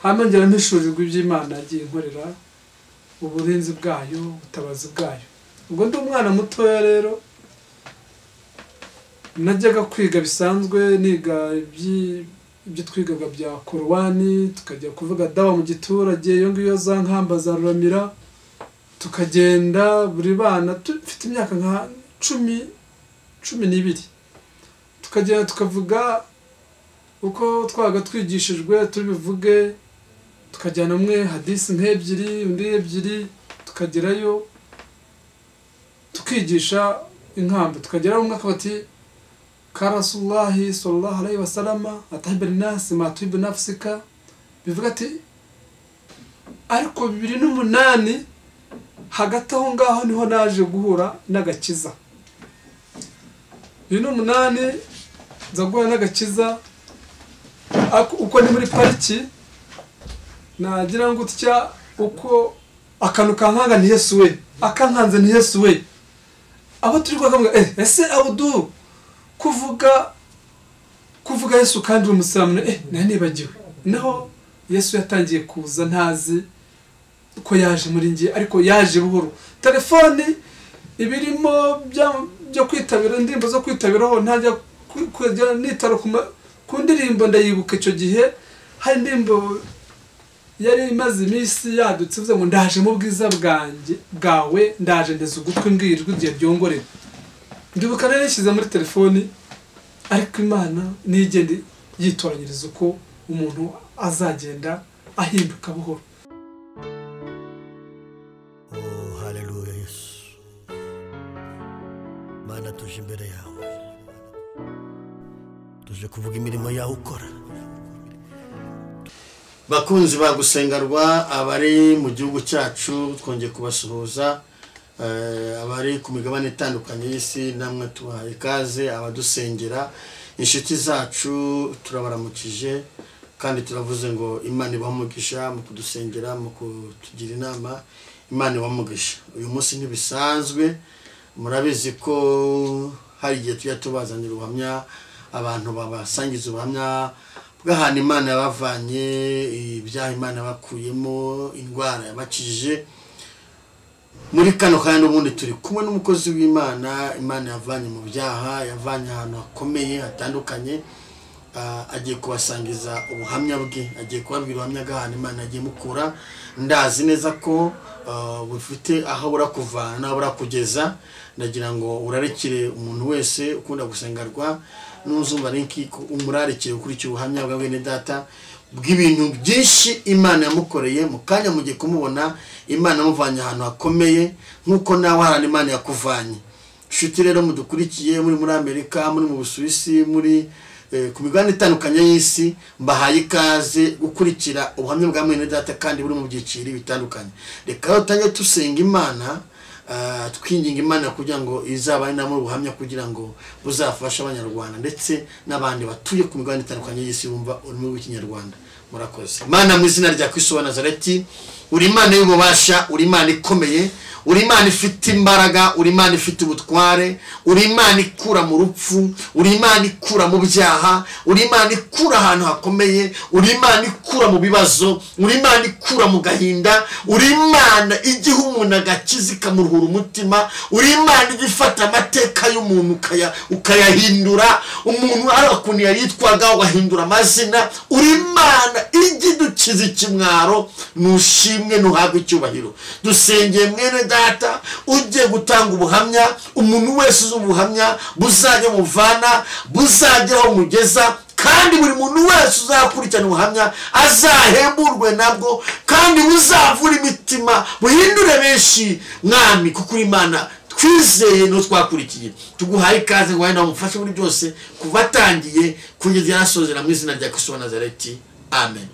Hanyuma ngera mpishurirwa iby'Imana yagiye inkorera, uburinzi bwayo, ubutabazi bwayo. Ubwo ndi umwana mutoya rero, najyaga kwiga bisanzwe, niga ibyo twigaga bya Korowani, tukajya kuvuga dawa mu giturage, iyo ngiyo za Nkamba za Ruramira, tukagenda buri bana dufite imyaka nka 12, tukagenda tukavuga uko twabaga twigishijwe tubivuge, tukajyana umwe hadisi nk'ebyiri, undi ebyiri, tukagerayo tukigisha inkamba, tukagerayo umwe akaba ati ka Rasulullahi sallallahu alaihi wasallam atahibba nasi ma tuhibbu nafsika, bivuga ati ariko 2008 hagati aho ngaho niho naje guhura n'agakiza. 2008 nza guhura n'agakiza, uko ni muri pariki nagira ngo utya uko akantu kankanga ni Yesu we, akankanze ni Yesu we. Abo turi kuvuga ese Abudu kuvuga Yesu kandi umusilamu, nanibagiwe. Naho Yesu yatangiye kuza ntazi ko yaje muri ngiye, ariko yaje buhoro. Telefoni ibirimo byo kwitabira indirimbo zo kwitabiraho, ntajya kujya nitara ku ndirimbo, ndayibuka icyo gihe hari indirimbo yari imaze iminsi yadutse ivuze ngo ndaje mu bwiza bwanjye bwawe, ndaje ndeze ugutwi mbwirwa igihe byongorera. Ndibuka nari nshyize muri telefoni, ariko Imana nigende yitoranyiriza uko umuntu azagenda ahinduka buhoro. Oh, haleluya Yesu. Mana, tuje imbere yawe, tuje kuvuga imirimo yawe ukora. Bakunzi ba Gusengerwa abari mu gihugu cyacu, twongeye kubasuhuza, abari ku migabane itandukanye y'isi, namwe tubahaye ikaze. Abadusengera, inshuti zacu, turabaramukije kandi turavuze ngo Imana ibahe umugisha mu kudusengera, mu kutugira inama. Imana ibahe umugisha. Uyu munsi ntibisanzwe, murabizi ko hari igihe tujya tubazanira ubuhamya, abantu babasangiza ubuhamya bw'ahantu Imana yabavanye, ibyaha Imana bakuyemo, indwara yabakijije. Muri kano kanya n'ubundi turi kumwe n'umukozi w'Imana, Imana yavanye mu byaha, yavanye ahantu hakomeye hatandukanye. Agiye kubasangiza ubuhamya bwe, agiye kubabwira ubuhamya bw'ahantu Imana yagiye mukura. Ndazi neza ko bufite aho burakuvana n'aho burakugeza. Ndagira ngo urarikire umuntu wese ukunda gusengerwa, n'uzumva linki umurarikire ukurikira ubuhamya bwa bene data bw'ibintu byinshi Imana yamukoreye. Mu kanya mugiye kumubona, Imana yamuvanye ahantu hakomeye nk'uko nawe hari Imana yakuvanye. Inshuti rero mudukurikiye muri Amerika, muri mu Busuwisi, muri ku migabane itandukanye y'isi, mbahaye ikaze gukurikira ubuhamya bwa mwene data kandi buri mu byiciro bitandukanye. Reka tutange tusenga Imana, twinginga Imana kugira ngo izabane namwe ubuhamya, kugira ngo buzafashe Abanyarwanda ndetse n'abandi batuye ku migabane itandukanye y'isi bumva ururimi rw'Ikinyarwanda. Murakoze. Imana mu izina rya Kristo wa Nazareti, uri Imana y'ububasha, uri Imana ikomeye, uri Imana ifite imbaraga, uri Imana ifite ubutware, uri Imana ikura mu rupfu, uri Imana ikura mu byaha, uri Imana ikura ahantu hakomeye, uri Imana ikura mu bibazo, uri Imana ikura mu gahinda, uri Imana igiha umuntu agakiza ikamuruhura umutima, uri Imana igifata amateka y'umuntu ukayahindura, umuntu ari ukuntu yitwaga ugahindura amazina, uri Imana igidukiza ikimwaro. Nushimwe, nuhabwe icyubahiro. Dusengeye mwene data ugiye gutanga ubuhamya, umuntu wese uzi ubuhamya buzajya muvana, buzajya aho mugeza, kandi buri muntu wese uzakurikirana ubuhamya azahemburwe nabwo, kandi buzavura imitima, buhindure benshi. Mwami, kuko uri Imana twizeye no twakurikiye, tuguhaye ikaze ngo wenda umufashe muri byose kuva atangiye kugeza yarasozera, mu izina rya Kristo wa Nazareti, amen.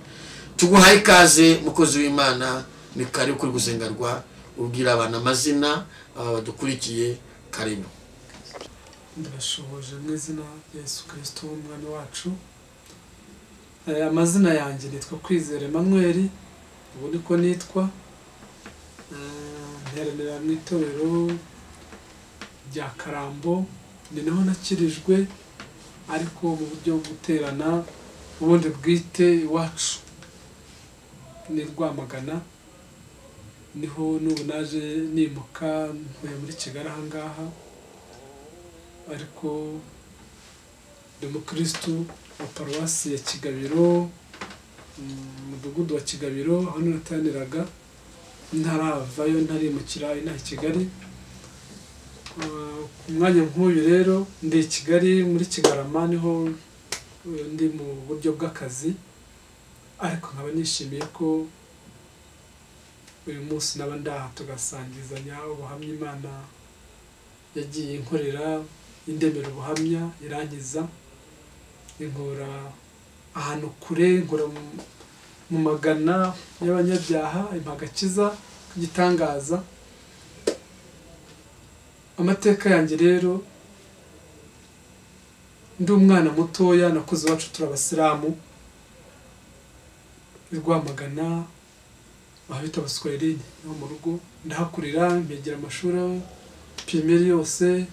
Tuguhaye ikaze mukozi w'Imana, ni karibu kuri Gusengerwa, ubwira abantu amazina badukurikiye. Karibu. Ndabashoboje mu izina rya Yesu Kristo umwami wacu. Amazina yanjye nitwa Kwizera Emmanuel, ubu niko nitwa. Nteranira mu itorero rya Karambo, ni naho nakirijwe, ariko mu buryo bwo guterana ubundi bwite iwacu. ni Rwamagana, niho n'ubu naje nimuka ntuye muri Kigali aha ngaha, ariko ndi umukristu wa paruwasi ya Kigabiro, umudugudu wa Kigabiro, aho nataniraga ntaravayo ntarimukira inaha i Kigali. Ku mwanya nk'uyu rero ndi i Kigali muri Kigarama, niho ndi mu buryo bw'akazi, ariko nkaba nishimiye ko uyu munsi naba ndaha tugasangizanya ubuhamya Imana yagiye inkorera, indemera ubuhamya irankiza, inkura ahantu kure, inkura mu magana y'abanyabyaha, impa agakiza k'igitangaza. Amateka yanjye rero, ndi umwana mutoya, nakuze iwacu turi abasilamu i Rwamagana, aho bita Abaswahili, niho mu rugo ndahakurira, mpegera amashuri pirimeri yose,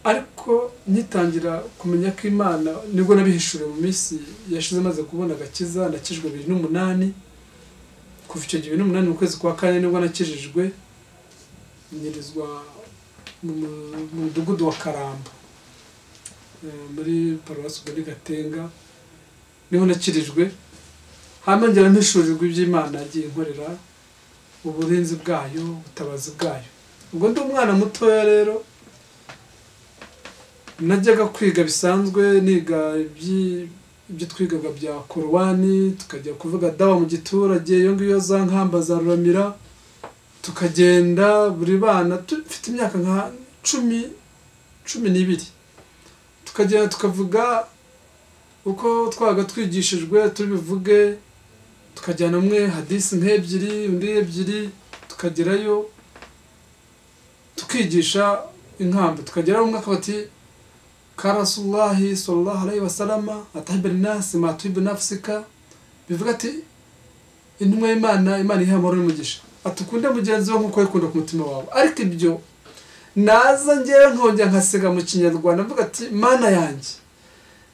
ariko ngitangira kumenya ko Imana nibwo nabihishuriwe mu minsi yashize maze kubona agakiza. Nakijwe 2008, kuva icyo gihe 2008 mu kwezi kwa kane nibwo nakijijwe, nyirizwa mu mudugudu wa Karamba muri paruwasi muri Gatenga, niho nakirijwe. Hanyuma ngera mpishurirwa iby'Imana yagiye inkorera, uburinzi bwayo, ubutabazi bwayo. Ubwo ndi umwana mutoya rero, najyaga kwiga bisanzwe, niga ibyo twigaga bya Korowani, tukajya kuvuga dawa mu giturage, iyo ngiyo za Nkamba za Ruramira, tukagenda buri bana dufite imyaka nka 12, tukagenda tukavuga uko twabaga twigishijwe tubivuge, tukajyana umwe hadisi nk'ebyiri, undi ebyiri, tukagerayo tukigisha inkamba, tukagerayo umwe akaba ati ka Rasulullahi sallallahu alaihi wasallam atahibba nasi ma tuhibbu nafsika, bivuga ati intumwa y'Imana, Imana iha amahoro n'umugisha, atukunde mugenzi wawe nk'uko wikunda ku mutima wawe. Ariko ibyo naza ngewe nkongera nkasiga mu Kinyarwanda, mvuga ati Mana yanjye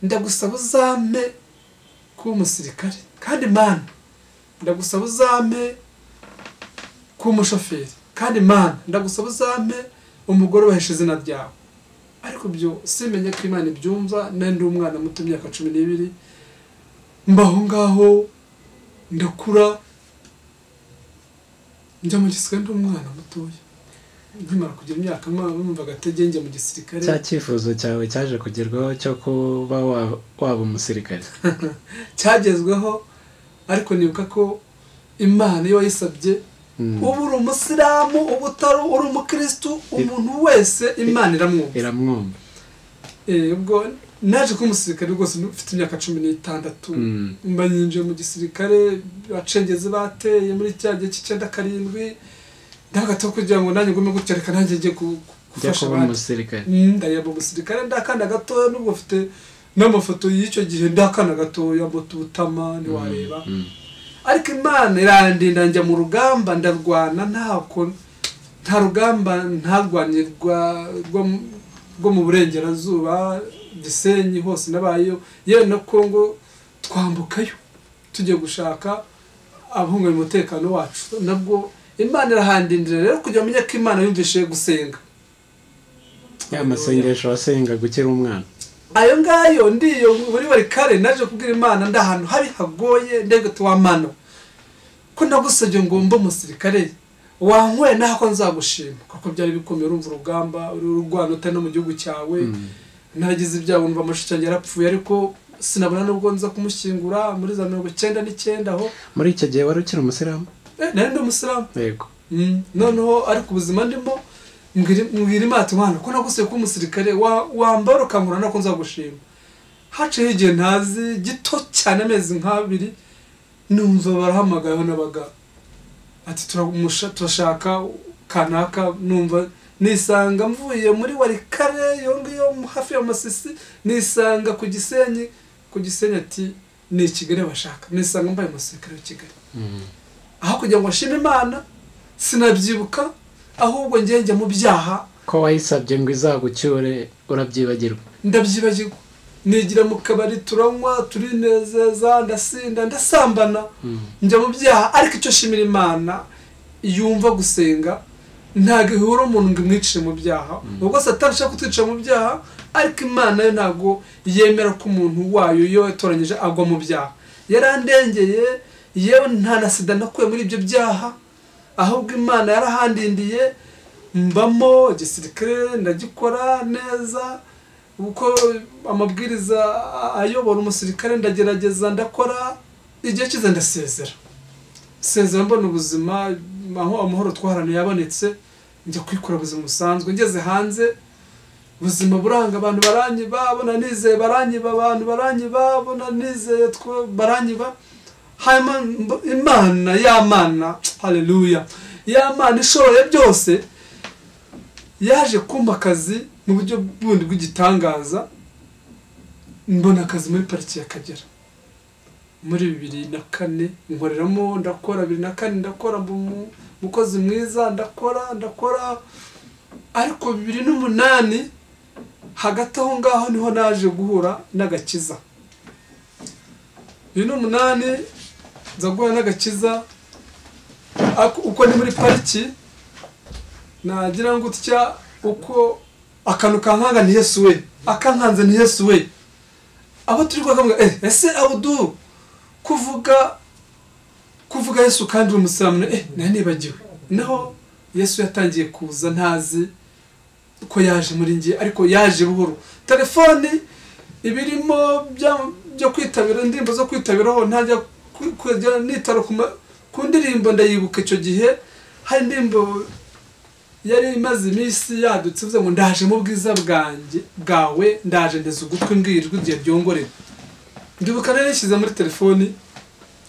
ndagusaba uzampe kuba umusirikare, kandi Mana ndagusaba uzampe kuba umushoferi, kandi Mana ndagusaba uzampe umugore ubahesha izina ryawe. Ariko byo simenye ko Imana ibyumva, nari umwana muto imyaka 12, mbaho ngaho ndakura njya mu gisirikare ndi umwana mutoya, nkimara kugira imyaka numva agatege njya mu gisirikare. Cya cyifuzo cyawe cyaje kugerwaho cyo kuba waba umusirikare? Cyagezweho, ariko nibuka ko Imana iyo wayisabye, uba uri umusilamu, uba utari uri umukristu, umuntu wese Imana iramwumva, iramwumva. Ubwo naje kuba umusirikare rwose mfite imyaka 16, mba nyinjiye mu gisirikare, abacengezi bateye muri cya gihe 97, ndagato kugira ngo nanjye ngume gutya, reka nanjye njye gufasha abandi. Ndayaba umusirikare ndakana gatoya, nubwo mfite n'amafoto y'icyo gihe ndakana gatoya, butama ntiwareba. Ariko Imana irandinda njya mu rugamba, ndarwana, nta rugamba ntarwanye rwo mu burengerazuba, Gisenyi hose nabayeyo, yewe na Kongo twambukayo tugiye gushaka abahungabanya umutekano wacu. Nabwo Imana irahandindira rero kugira umenye ko Imana yumvise gusenga. Ya masengesho wasenga gukira umwana ayo ngayo ndiyo muri bari kare, naje kubwira Imana ndahantu habi hagoye, ndego tuwamano ko nagusabye ngo mbe umusirikare wankuye nako nzagushima, kuko byari bikomeye. Urumva urugamba ururwana utari no mu gihugu cyawe, naragize ibyago numva amashusho yanjye yarapfuye, ariko sinabona nubwo nza kumushyingura muri za 99 aho. Muri icyo gihe wari ukiri umusilamu? Nari ndi umusilamu. Yego. Noneho ariko ubuzima ndimo mbwira Imana ati mwana ko nagusabye kuba umusirikare wambara ukankura nako nzagushima. Haciyeho igihe ntazi gito cyane, amezi nk'abiri, numva barahamagayeho n'abaga ati turashaka kanaka. Numva nisanga mvuye muri Warikare iyo ngiyo hafi ya Masisi, nisanga ku Gisenyi, ku Gisenyi ati ni Kigali bashaka, nisanga mbaye umusirikare wa Kigali. Aho kugira ngo nshime Imana sinabyibuka, ahubwo ngiye njya mu byaha. Ko wayisabye ngo izagucyure urabyibagirwa? Ndabyibagirwa. Nigira mu kabari turanywa turinezeza, ndasinda, ndasambana, njya mu byaha. Ariko icyo shimira Imana yumva gusenga, ntabwo ihura umuntu ngo imwicire mu byaha. Ubwo Satani ashaka kutwica mu byaha, ariko Imana yo ntabwo yemera ko umuntu wayo iyo yatoranyije agwa mu byaha. Yarandengeye, yewe nta na sida nakuye muri ibyo byaha, ahubwo Imana yarahandindiye, mbamo igisirikare ndagikora neza, uko amabwiriza ayobora umusirikare ndagerageza ndakora. Igihe kiza ndasezera, sezera mbona ubuzima aho amahoro twaharaniye yabonetse, njya kwikora ubuzima busanzwe. Ngeze hanze ubuzima buranga, abantu baranyiba, bona nizeye baranyiba, abantu baranyiba, bona nizeye baranyiba. Hanyuma Imana y'Amana, haleluya, y'Amana ishoboye byose, yaje kumpa akazi mu buryo bundi bw'igitangaza. Mbona akazi muri pariki y'Akagera muri 2004, nkoreramo ndakora. 2004 ndakora, umukozi mwiza, ndakora. Ariko 2008 hagati aho ngaho niho naje guhura n'agakiza. 2008 nza guhura n'agakiza, uko ni muri pariki nagira ngo utya uko akantu kankanga ni Yesu we, akankanze ni Yesu we. Abo turi kuvuga ese Abdu kuvuga Yesu kandi uri umusilamu, nari nibagiwe. Naho Yesu yatangiye kuza ntazi ko yaje muri njye, ariko yaje buhoro. Telefoni ibirimo byo kwitabira indirimbo zo kwitabiraho, ntajya kujya nitara ku ndirimbo. Ndayibuka icyo gihe hari indirimbo yari imaze iminsi yadutse ivuze ngo ndaje mu bwiza bwanjye bwawe, ndaje ndeze ugutwi mbwirwa igihe byongorera. Ndibuka rero nshyize muri telefoni,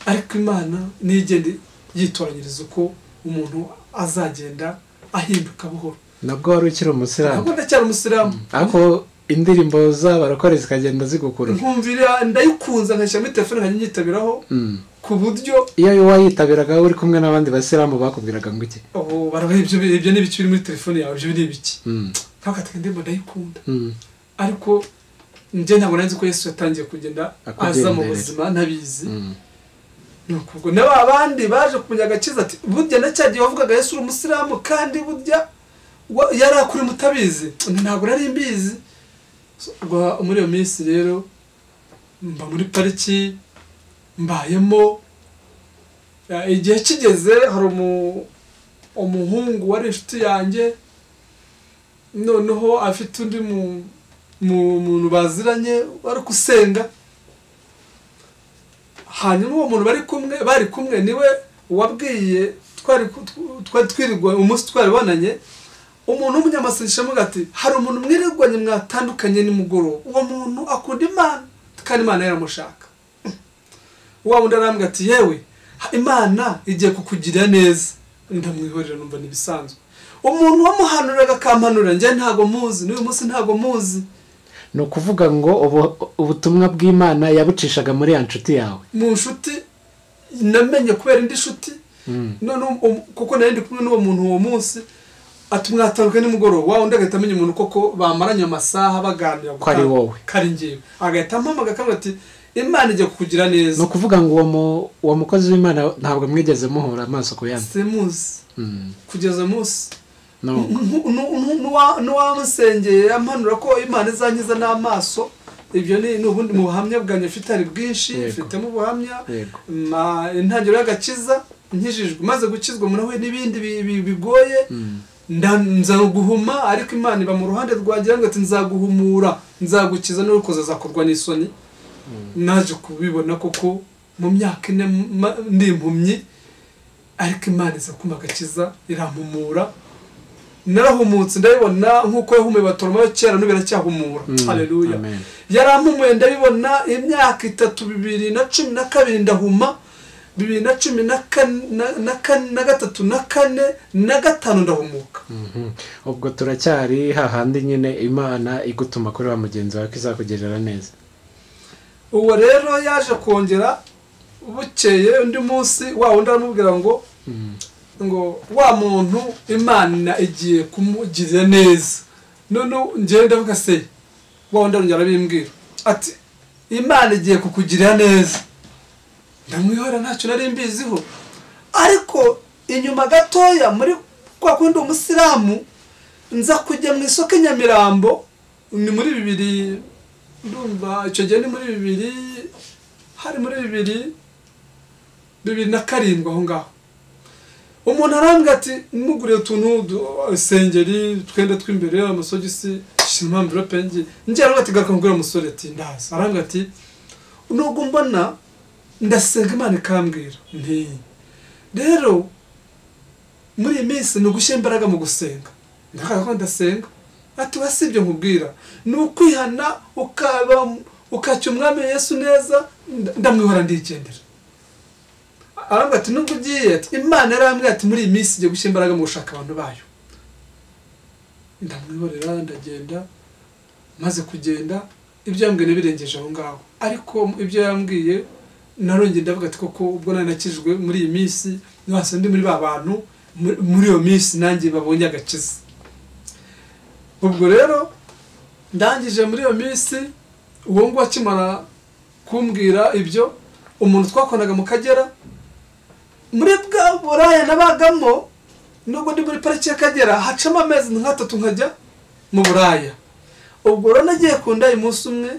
ariko Imana nigende yitoranyiriza uko umuntu azagenda ahinduka buhoro. Nabwo wari ukiri umusilamu? Nabwo ndacyari umusilamu. Ariko indirimbo z'abarokore zikagenda zigukurura. Nkumvira ndayikunze, nkashyira muri telefoni nkajya nyitabiraho, ku buryo iyo wayitabiraga uri kumwe n'abandi basilamu bakubwiraga ngo iki? Oh, barabaye ibyo ni ibiki biri muri telefoni yawe, ibyo ni ibiki? Nkakataka indirimbo ndayikunda. Ariko njye ntabwo nari nzi ko Yesu yatangiye kugenda aza mu buzima ntabizi. Nuko n'aba bandi baje kumenya agakiza ati burya na cyagiye wavugaga Yesu uri umusilamu kandi burya yari akuri mutabizi, ntabwo nari mbizi. Muri iyo minsi rero mba muri pariki mbayemo. Igihe kigeze hari umuhungu wari inshuti yanjye, noneho afite undi muntu baziranye wari gusenga. Hanyuma uwo muntu bari kumwe niwe wabwiye, twari twirirwa umunsi twaribonanye, umuntu w'umunyamasengesho amuga ati hari umuntu mwirirwanye mwatandukanye nimugoroba, uwo muntu akunda Imana kandi Imana yaramushaka. Wa wundi arambwira ati yewe Imana igiye kukugirira neza. Ndamwihorera numva nibisanzwe. Umuntu wamuhanuraga akampanura, njye ntago muzi, n'uyu munsi ntago muzi. Ni ukuvuga ngo ubutumwa bw'Imana yabucishaga muri ya nshuti yawe? Mu nshuti namenye kubera indi nshuti, none kuko nari ndi kumwe n'uwo muntu uwo munsi, ati mwatandukanye nimugoroba, wa wundi agahita amenya umuntu koko bamaranye amasaha baganira ko ari wowe, ko ari njyewe. Agahita ampamagara akambwira ati Imana igiye kukugira neza. Ni ukuvuga ngo uwo mukozi w'Imana ntabwo mwigeze muhura amaso ku yandi? Simuzi kugeza munsi n'uwamusengeye ampanura ko Imana izankiza n'amaso. Ibyo ni ubundi mu buhamya bwanjye mfite ari bwinshi, mfitemo ubuhamya intangiriro y'agakiza, nkijijwe maze gukizwa umuntu we n'ibindi bigoye, nzaguhuma, ariko Imana iba mu ruhande rwanjye ati nzaguhumura, nzagukiza n'urukoza azakorwa n'isoni. Naje kubibona koko mu myaka ine ndi impumyi, ariko Imana iza kumpa agakiza irampumura. Narahumutse ndabibona nkuko yahumuye Barutolomayo kera n'ubu iracyahumura. Haleluya. Yarampumuye ndabibona imyaka 3 2012 ndahuma, 2014 na 3 na 4 na 5 ndahumuka. Ubwo turacyari hahandi nyine Imana igutuma kuri wa mugenzi wawe izakugerera neza. Uwo rero yaje kongera bukeye undi munsi wa wundi aramubwira ngo ngo wa muntu Imana igiye kumugirira neza. None njye ndavuga se wa wundi arongera arabimbwira Ati Imana igiye kukugirira neza. Ndamwihora ntacyo nari mbiziho. Ariko inyuma gatoya muri kwa kundi umusilamu nza kujya mu isoko Nyamirambo, ni muri 2000, ndumva icyo gihe ni muri 2000, hari muri 2007 aho ngaho. Umuntu arambwira ati muguriye utuntu isengeri twenda tw'imbere amasogisi shima envelope ngi ngiye, arambwira ati garuka ngure umusore ati ndaza. Arambwira ati nubwo mbona ndasenga Imana ikambwira nti rero muri iyi minsi ni ugushyira imbaraga mu gusenga. Ndakaka ko ndasenga. Ati wasibye nkubwira ni ukwihana ukaba ukacya umwami Yesu neza. Ndamwihora ndigendera. Arambwira ati nubwo ugiye, ati Imana yarambwira ati muri iyi minsi igiye gushyira imbaraga mu gushaka abantu bayo. Ndamwihorera ndagenda. Maze kugenda ibyo yambwiye nabirengeje aho ngaho, ariko ibyo yambwiye narongeye ndavuga ati koko ubwo nari nakijwe muri iyi minsi nase ndi muri ba bantu muri iyo minsi nanjye babonye agakiza. Ubwo rero ndangije muri iyo minsi uwo ngo akimara kumbwira ibyo, umuntu twakonaga mu Kagera muri bwa buraya nabagamo, nubwo ndi muri pariki y'Akagera hacamo amezi nk'atatu nkajya mu buraya. Ubwo rero nagiye kunda umunsi umwe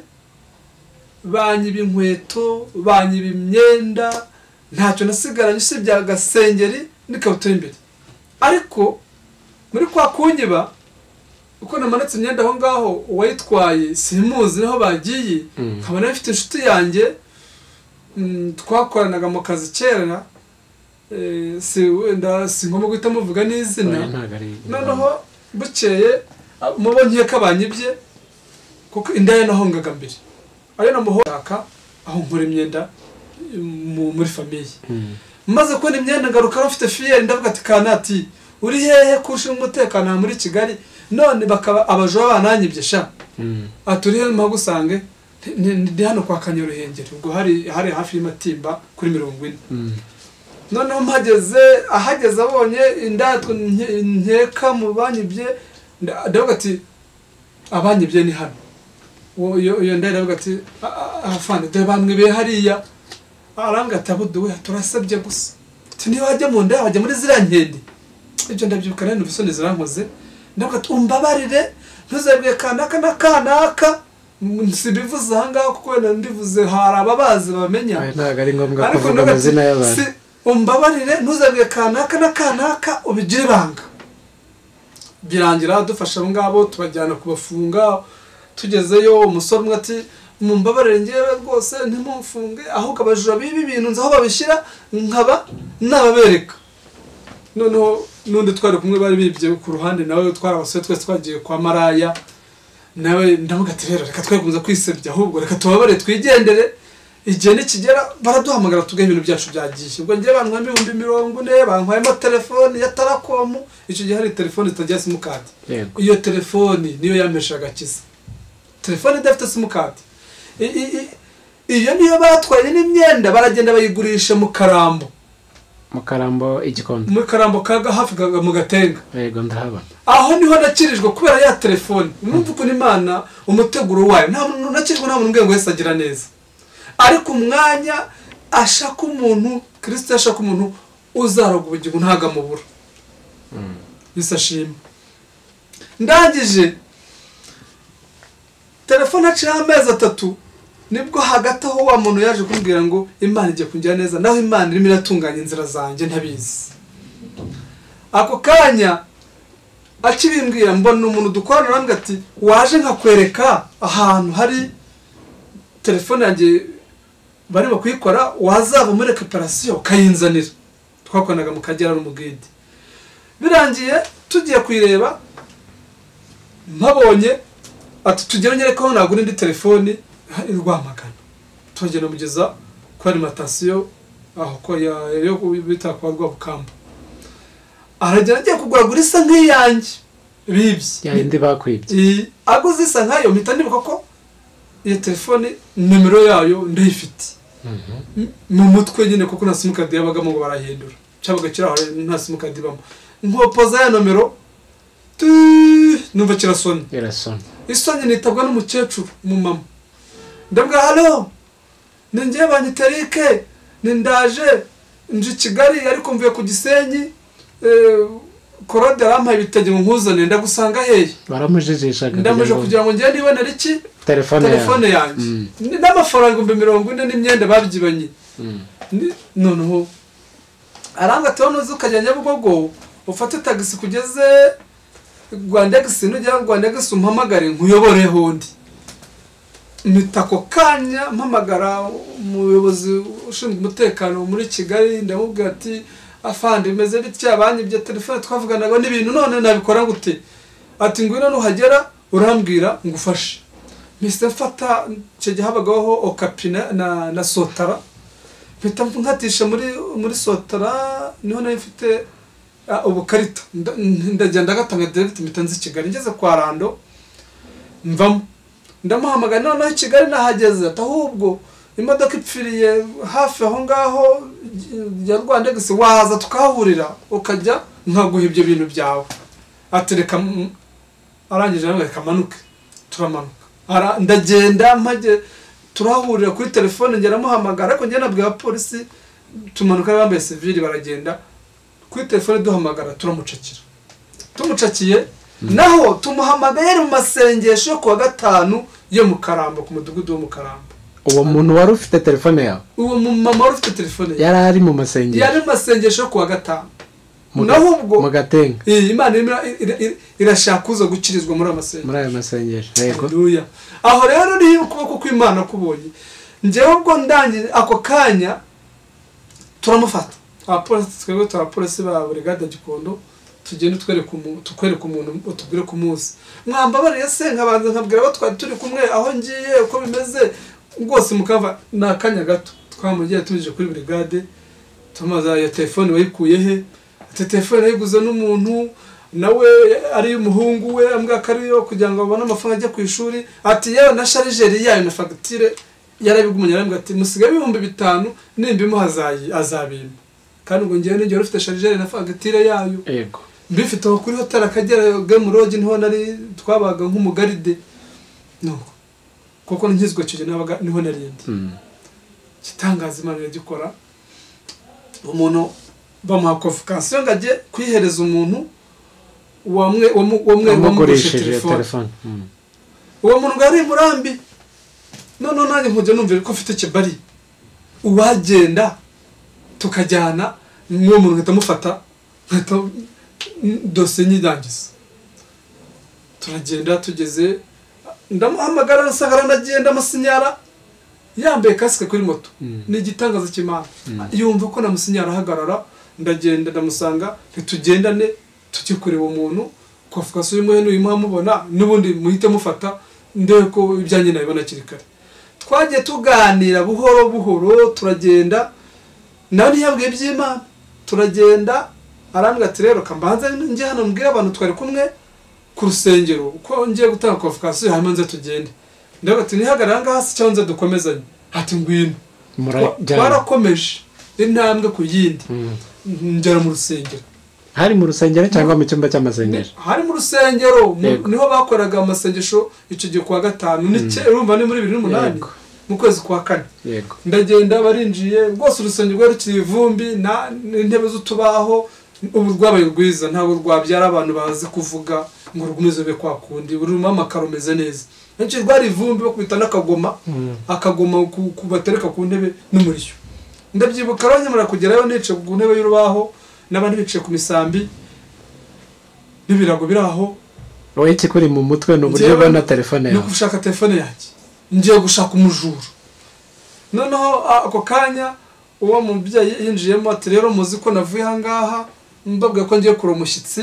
banyiba inkweto, banyiba imyenda, ntacyo nasigaranye usibye agasengeri n'ikabutura imbere. Ariko muri kwa kunyiba uko namanitse imyenda aho ngaho, uwayitwaye simuzi naho bagiye. Nkaba nari mfite inshuti yanjye twakoranaga mu kazi kera, si wenda si ngombwa guhita muvuga n'izina. Noneho bukeye mubo nkeka banyibye kuko indaya nahongaga mbere, ayo namuhoraka aho nkora imyenda muri famiye. Maze kubona imyenda ngaruka mfite fiyeri, ndavuga ati kanati uri hehe kurusha umutekano muri Kigali, none bakaba abajura bananyibye sha. Ati uri hehe mpagusange? Ndi hano kwa Kanyaruhengeri, ubwo hari hafi y'Matimba kuri 40. Noneho mpageze, ahageze abonye indatwe nkeka mu banyibye, ndavuga ati abanyibye ni hano. Iyo ndavuga ati afande dore bamwibiye hariya. Arambwira ati abuduwe turasabye gusa. Ati niba wajya mu nda wajya muri ziriya nkende. Ibyo ndabyibuka nari numva isoni zirankoze. Ndavuga ati umbabarire ntuzabwiye kanaka na kanaka, sibivuze aha ngaho kuko wenda ndivuze hari ababazi bamenya. Ntabwo ari ngombwa kuvuga amazina y'abantu. Umbabarire ntuzabwiye kanaka na kanaka ubigire ibanga. Birangira dufasha abo ngabo tubajyana kubafunga. Tugezeyo umusore umwe ati mumbabarire ngewe rwose ntimumfunge, ahubwo abajura bibi ibintu nzi aho babishyira nkaba nababereka. Noneho n'undi twari kumwe bari bibye ku ruhande nawe twari abasore twese twagiye kwa maraya, nawe ndavuga ati rero reka twe kwisebya ahubwo reka tubabare twigendere, igihe nikigera baraduhamagara tugahe ibintu byacu byagiye. Ubwo ngewe bantwayemo 40,000, bantwayemo telefoni ya Tarakomu, icyo gihe hari telefoni itagira simukadi. Iyo telefoni niyo yampesha agakiza. Telefoni idafite simukadi iyo niyo batwaye n'imyenda baragenda bayigurisha mu Karambo. Mu Karambo igikondo. Mu Karambo kaga hafi mu Gatenga. Yego ndahabona. Aho niho nakirijwe kubera ya telefoni. Mwumva ukuntu Imana umuteguro wayo. Nta muntu nakirijwe, nta muntu ngo wese agira neza. Ariko umwanya ashaka umuntu, Kristo ashaka umuntu uzaroga ubugingo ntagamubura. Yesu ashimwe. Ndangije telefone aciye amezi 3, nibwo hagati aho wa muntu yaje kumbwira ngo Imana igiye kungira neza, naho Imana irimo iratunganya inzira zanjye ntabizi. Ako kanya akibimbwira mbona umuntu dukorana arambwira ati waje nkakwereka ahantu hari telefone yanjye barimo kuyikora, wazava muri recuperation ukayinzanira. Twakoranaga mu Kagera n'umugide. Birangiye tugiye kuyireba, mpabonye ati tugere nyereka aho nagura indi telefoni i Rwamagana. Tugenda mugeza kuri alimentation aho ko yo bita kwa Rwabukamba. Aragera agiye kugura isa nk'iyanjye bibye. Ya indi bakwibye. Aguze isa nkayo mpita nibuka ko iyo telefoni nimero yayo ndayifite. Mu mutwe nyine kuko nta simukadi yabagamo ngo barahindura. Cyabaga kiri aho nta simukadi ibamo. Nkopoza ya nomero numva kirasonye. Irasonye. Isonye nitabwa n'umukecuru mu mama. Ndabwa halo, ni njye banyiterike, ni ndaje nje Kigali ariko mvuye ku Gisenyi, Korode arampaye ibitenge nkuzane, ndagusanga hehe? Baramujijishaga ndamuje kugira ngo ngende ibonere iki telefone yanjye n'amafaranga 40,000 n'imyenda babyibanye. Noneho aranga tone ukajya Nyabugogo ufate tagisi kugeze Rwandex, nugera Rwandex umpamagare nkuyobore hondi. Mitako kanya mpamagara umuyobozi ushinzwe umutekano muri Kigali, ndamubwira ati afande bimeze bitya, banyibye telefone twavuganaga n'ibintu none nabikora gute? Ati ngwino nuhagera urambwira ngufashe. Mpise mfata icyo gihe habagaho Okapi na Sotara, mpita nkatisha muri Sotara, niho nari mfite ubukarita, ndagenda gatanga direct mpita nzi Kigali. Ngeze kwa Rando mvamo, ndamuhamagara noneho Kigali nahageze, ati ahubwo imodoka ipfiriye hafi aho ngaho ya Rwandex, waza tukahurira ukajya nkaguha ibyo bintu byawe. Atereka arangije arambwira kamanuke, turamanuka. Ndagenda mpage turahurira kuri telefone, ngera muhamagara ariko njye nabwiye abapolisi tumanuka bambaye civil baragenda kuri telefone duhamagara, turamucakira. Tumucakiye naho tumuhamagaye mu masengesho kuwa gatanu yo mu Karambo, ku mudugudu wo mu Karambo. Uwo muntu wari ufite telefone yawe? Uwo mama wari ufite telefone yari ari mu masengesho, yari mu masengesho kuwa gatanu. Naho ubwo mu Gatenga Imana irashaka kuza gukirizwa muri amasengesho, muri ayo masengesho. Yego. Haleluya. Aho rero ni ukuboko kw'Imana kubonye. Njyewe ubwo ndangije ako kanya turamufata. Abapolisi twebwe turapolisi ba brigade Gikondo, tugende tukwereka umuntu utubwire ku munsi. Mwambabariye se nkabanza nkabwira abo twari turi kumwe aho ngiye uko bimeze rwose, mukava nakanya gato. Twamugiye tuje kuri brigade, tumaza ya telefone wayikuye he? Ati telefone yayiguze n'umuntu nawe ari umuhungu we, ambwa kariyo kugira ngo abone amafaranga ajya ku ishuri. Ati yewe na chargeur yayo na facture yarabigumanye, arambwa ati musigaye 5000 nimba imuhazayi azabimba. Kandi ngo ngiye ngiye ufite chargeur na facture yayo. Yego. Mbifite aho kuri hotel Akagera Game Lodge, niho nari twabaga nk'umugaride. Nuko kuko nkizwe cyo nabaga niho narindi. Kitangaza Imana yagikora. Umuntu bamuha convocation ngajye kwihereza umuntu wamwe wamukoresheje telefone. Uwo muntu ngari murambi. None nanjye nkujya numvira ko mfite kibari. Uwagenda tukajyana n'uwo muntu nkahita mufata nkahita dosiye nyirangiza. Turagenda tugeze, ndamuhamagara nsanga aragenda amasinyara yambaye kasike kuri moto. Ni igitangaza cy'Imana. Yumva ko namusinyara ahagarara, ndagenda ndamusanga, ntitugendane tujye kureba umuntu convocation y'umuhe n'uyu n'ubundi muhite mufata ndebe ko ibyanjye nabibona kiri kare. Twagiye tuganira buhoro buhoro turagenda, nawe ntiyabwiye iby'Imana. Turagenda arambwira ati rero kambanze njye hano mbwira abantu twari kumwe ku rusengero uko ngiye gutanga convocation, hanyuma nze tugende. Ndavuga ati nihagarara ngaha se cyangwa nze dukomezanye? Ati ngwino. Twarakomeje intambwe ku yindi, ngera mu rusengero. Hari mu rusengero cyangwa mu cyumba cy'amasengesho? Hari mu rusengero, niho bakoraga amasengesho icyo gihe kuwa gatanu, urumva ni muri 2008 mu kwezi kwa kane. Yego. Ndagenda barinjiye rwose, urusengero rwari rukiri ivumbi n'intebe z'utubaho. Ubu rwabaye rwiza, ntabwo rwabyara abantu bazi kuvuga ngo rugumize be kwa kundi, rurimo amakaro meze neza. Nicyo rwari ivumbi bakubita n'akagoma, akagoma kubatereka ku ntebe n'umurishyo. Ndabyibuka rero nyamara kugerayo nicaye ku ntebe y'urubaho n'abandi bicaye ku misambi n'ibirago biraho. Wowe ikikuri mu mutwe ni uburyo ubona telefone yawe? Ni gushaka telefone yanjye, ngiye gushaka umujura. Noneho ako kanya uwo mubyeyi yinjiyemo ati rero muzi ko navuye aha ngaha mbabwira ko ngiye kura umushyitsi,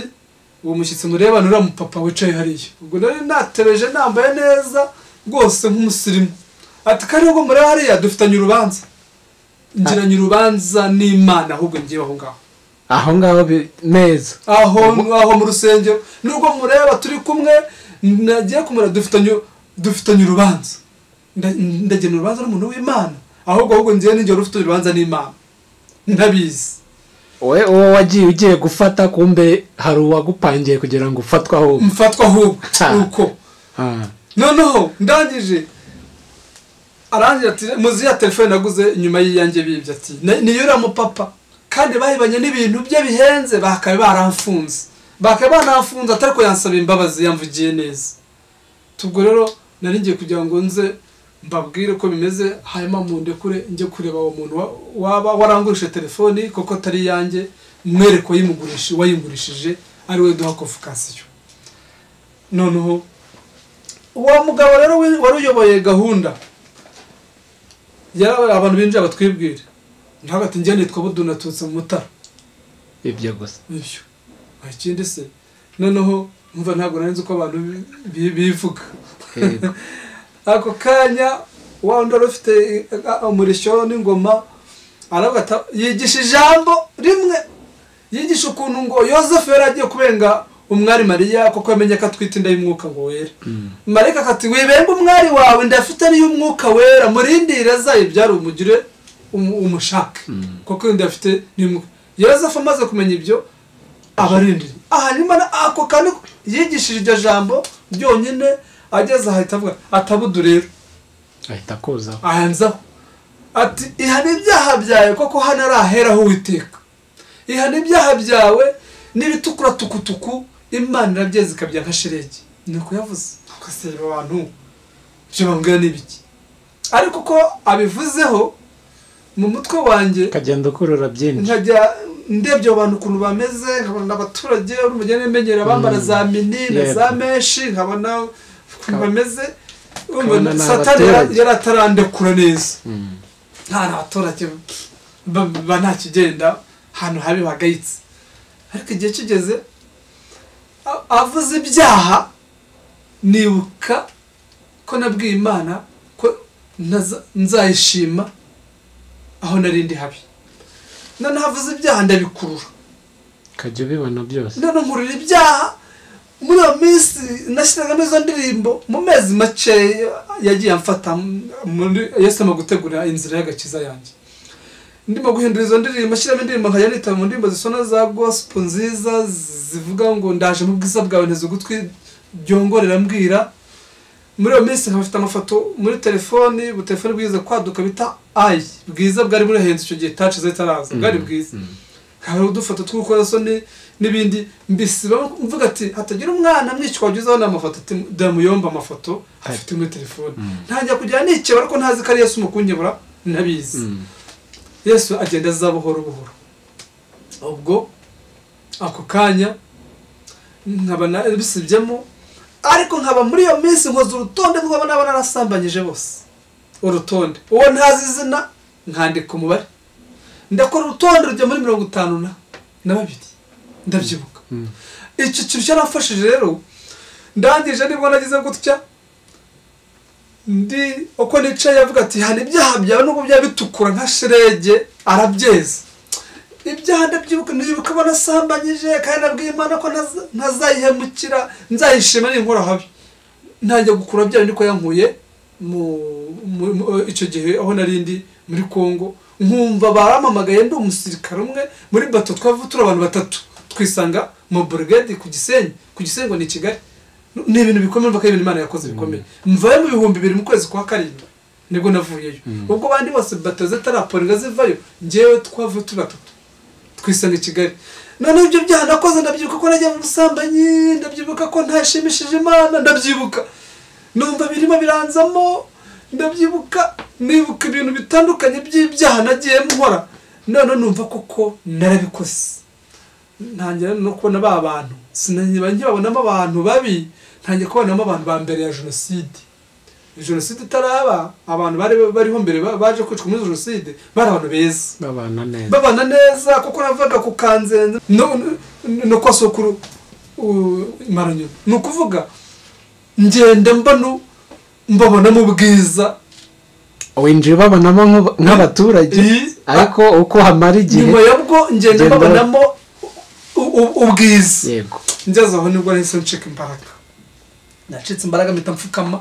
uwo mushyitsi mureba nuriya mupapa wicaye hariya. Ubwo nari natebeje nambaye neza rwose nk'umusirimu. Ati kandi ubwo mureba hariya dufitanye urubanza, ngiranye urubanza n'Imana, ahubwo ngiye aho ngaho. Aho ngaho neza, aho mu rusengero nubwo mureba turi kumwe, nagiye kumura dufitanye urubanza. Ndagena urubanza n'umuntu w'Imana, ahubwo ngiye n'igihe rufite urubanza n'Imana ndabizi. Wowe uwo wagiye ugiye gufata, kumbe hari uwagupangiye kugira ngo ufatwe ahubwo. Mfatwa ahubwo uko. Noneho ndangije Arangira ati muzi ya telefone naguze nyuma y'iyanjye bibye, ati niyo uriya mupapa kandi bahibanye n'ibintu bye bihenze, bakabe baramfunze, bakaba banamfunze atari ko yansaba imbabazi, yamvugiye neza. Tubwo rero nari ngiye kugira ngo nze mbabwire ko bimeze, hanyuma mundekure njye kureba uwo muntu waba warangurishe telefoni koko atari iyanjye, mwereke wayingurishije ari we duha convocation. Noneho uwo mugabo rero wari uyoboye gahunda yari abantu binjira batwibwira, ntabwo ati njye nitwa Budu naturutse mu Mutara, ibyo gusa ibyo ikindi se. Noneho umva ntabwo nari nzi ko abantu bivuga. Ako kanya wa wundi wari ufite umurishyo n'ingoma aravuga, yigisha ijambo rimwe, yigisha ukuntu ngo Yozefu yari agiye kubenga umwari Mariya kuko yamenye ko atwite inda y'umwuka ngo wera. Marayika akati wibenga umwari wawe ndafite n'iy'umwuka wera, murindire azayibyara umugire umushake kuko inda afite n'iy'umwuka. Yozefu amaze kumenya ibyo abarindiriye. Hanyuma ako kantu yigishije iryo jambo ryonyine, ageze ahita avuga atabudu rero ahita akuzaho ahanzaho ati ihana ibyaha byawe koko hano ari aheraho Uwiteka, ihana ibyaha byawe n'ibitukura tukutuku Imana irabyeza ikabya nka sheregi. Nuko yavuze akaseba abantu ibyo bambwira n'ibiki, ariko ko abivuzeho mu mutwe wanjye kagenda ukurura byinshi, nkajya ndebye abantu ukuntu bameze, nkabona abaturage urumugeni menyera bambara za mini na za meshi, nkabona ukuntu bameze. Satani yari atarandekura neza, nta abaturage ba nta kigenda ahantu habi bagayitse. Ariko igihe kigeze avuze ibyaha, nibuka ko nabwiye Imana ko nzayishima aho nari ndi habi. Noneho avuze ibyaha ndabikurura, kajya ubibona byose. None nkurura ibyaha muri iyo minsi nashyiragamo izo ndirimbo, mu mezi make yagiye amfata muri Yesu mu gutegura inzira y'agakiza yanjye. Ndimo guhindura izo ndirimbo, ashyiramo indirimbo nkajya nitaba mu ndirimbo zisona za gospel nziza zivuga ngo ndaje mu bwiza bwawe nteze ugutwi byongorera mbwira. Muri iyo minsi nkaba mfite amafoto muri telefoni, telefoni bwiza kwaduka bita ayi bwiza bwari burahenze icyo gihe, touch zitaraza, bwari bwiza. Nkaba udufoto tw'urukozasoni n'ibindi mbisiba, mvuga ati hatagira umwana mwicwa wagizeho n'amafoto, ati damuyomba amafoto afite muri telefoni. Ntangira kujya nikeba ariko ntazi ko ari Yesu mukunyebura nabizi. Yesu agenda aza buhoro buhoro. Ubwo ako kanya nkaba nabisibyemo, ariko nkaba muri iyo minsi nkoze urutonde rw'abo naba narasambanyije bose. Urutonde uwo ntazi izina nkandika umubare, ndakora urutonde rujya muri 52 ndabyibuka. Icyo kintu cyaramfashije rero, ndangije nibwo nagize gutya ndi uko nicaye avuga ati hana ibyaha byawe nubwo byaba bitukura nka sherege arabyeza. Ibyaha ndabyibuka, nibuka ko nasambanyije kandi nabwiye Imana ko ntazayihemukira, nzayishima ninkora habi. Ntangiye gukura byawe niko yankuye mu icyo gihe aho nari ndi muri Kongo, nkumva baramamagaye ndi umusirikare umwe muri bato, twavuye turi abantu batatu twisanga mu brigade ku Gisenyi, ku Gisenyi ni Kigali. Ni ibintu bikomeye, mva ko ibintu Imana yakoze bikomeye. Mvayo mu 2000 mu kwezi kwa 7 nibwo navuyeyo. Ubwo bandi bose bato zitaraporinga zivayo, njyewe twavuye turi batatu twisanga i Kigali. None ibyo byaha nakoze ndabyibuka ko nagiye mu busambanyi, ndabyibuka ko ntashimishije Imana, ndabyibuka numva birimo biranzamo, ndabyibuka nibuka ibintu bitandukanye by'ibyaha nagiye nkora. None numva koko narabikoze. Ntangira no kubona ba bantu sinanyiba nkibabonamo abantu babi, ntangiye kubonamo abantu ba mbere ya jenoside. Jenoside itaraba, abantu bari bariho mbere baje kwicwa muri jenoside bari abantu beza, babana neza, kuko navaga ku Kanzenze no kwa sokuru Maranyo. Ni ukuvuga ngenda mbano mbabona mu bwiza, winjiye babonamo nk'abaturage, ariko uko hamara igihe nyuma yabwo ngenda mbabonamo ubwiza. Yego, ngeze aho nibwo nahise ncika imbaraga, nacitse imbaraga mpita mfukama,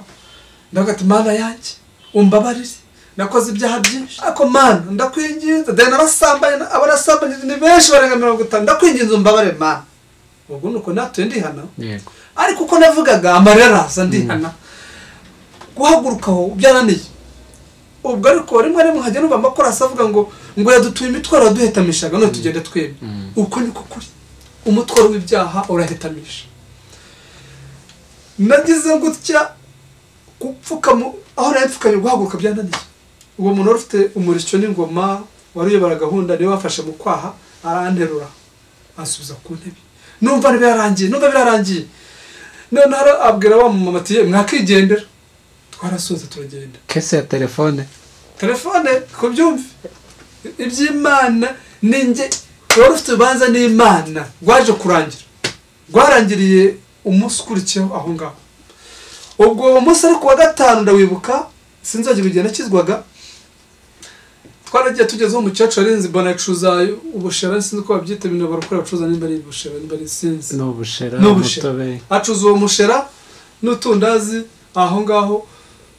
ndavuga ati Mana yanjye umbabarire, nakoze ibyaha byinshi, ariko Mana ndakwinginze, dore narasambanye, abarasambanye ni benshi barenga 50, ndakwinginze umbabarire Mana. Ubwo nuko natuye ndihana. Yego, ariko uko navugaga amarira araza ndihana. Guhaguruka aho byarananiye. Ubwo ariko rimwe rimwe nkajya numva amakorasi avuga ngo yadutuye imitwaro yaduhetamishaga none tugende twemye. Uko niko kuri, umutwaro w'ibyaha urahetamisha. Nagize gutya gupfuka aho nari mfukamye guhaguruka byananiye. Uwo muntu wari ufite umurishyo n'ingoma wari uyobora gahunda niwe wafashe mu kwaha aranterura ansubiza ku ntebe. Numva birarangiye, numva birarangiye. Noneho abwira wa mama ati mwakigendera. Twarasoza turagenda. Kese ya telefone kubyumva iby'Imana ninjye wari ufite urubanza n'Imana rwaje kurangira, rwarangiriye umunsi ukurikiyeho aho ngaho. Ubwo uwo munsi ariko wa gatanu ndawibuka, sinzagirwa igihe nakizwaga. Twaragiye tugezeho umukecuru arinze mbona acuza ubushera, sinzi uko babyita ibintu barakora bacuza, nimba ari ubushera nimba ari sinzi, ni ubushera umutobe. Acuza uwo mushera n'utundazi aho ngaho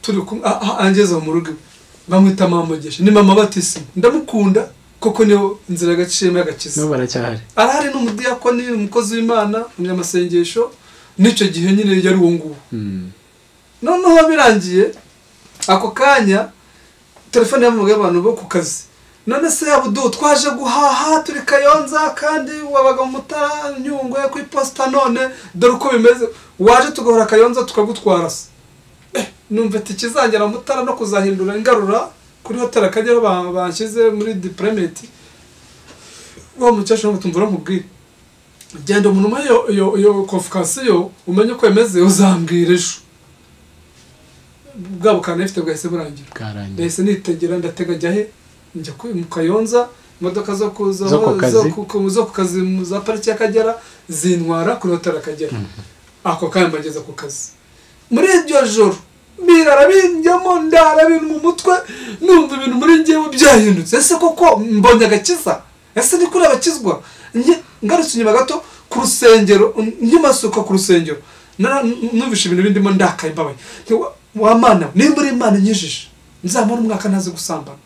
turi kumwe, angeze mu rugo bamwita mama Mugisha, ni mama Batisi, ndamukunda koko niyo nzira gaciyemo y'agakiza. N'ubu aracyahari, arahari, ni umudiyakoni, umukozi w'Imana, umunyamasengesho, n'icyo gihe nyine yari uwo nguwo. Noneho birangiye ako kanya telefone yamugaye abantu bo ku kazi. None se Abudu twaje guhaha turi Kayonza kandi wabaga mu Mutara Nyungwe ku iposita, none dore uko bimeze, waje tugahora Kayonza tukagutwara se. Numva ati kizangera mu Mutara no kuzahindura ingarura kuri hotel Akagera banshyize muri deployment. Wa mukecuru ngo tumvura nkubwire, genda umuntu umwe iyo convocation umenye uko yemeze uzambwira ejo. Bwa bukana ifite bwahise burangira. Ndahise nitegera ndatega njya he, njya mu Kayonza, imodoka zo kuza zo ku kazi za pariki y'Akagera zintwara kuri hotel Akagera. Ako kanya mbageza ku kazi. Muri iryo joro birara binjyamo, ndara bintu mu mutwe, numva ibintu muri njyewe byahindutse. Ese koko mbonye agakiza? Ese ni kuri abakizwa? Ngarutse inyuma gato ku rusengero, nkimasuka ku rusengero numvishe ibintu bindimo ndakaye mbabaye. Wa Mana, nimba uri Imana inyijije nzamara umwaka ntazi gusambana.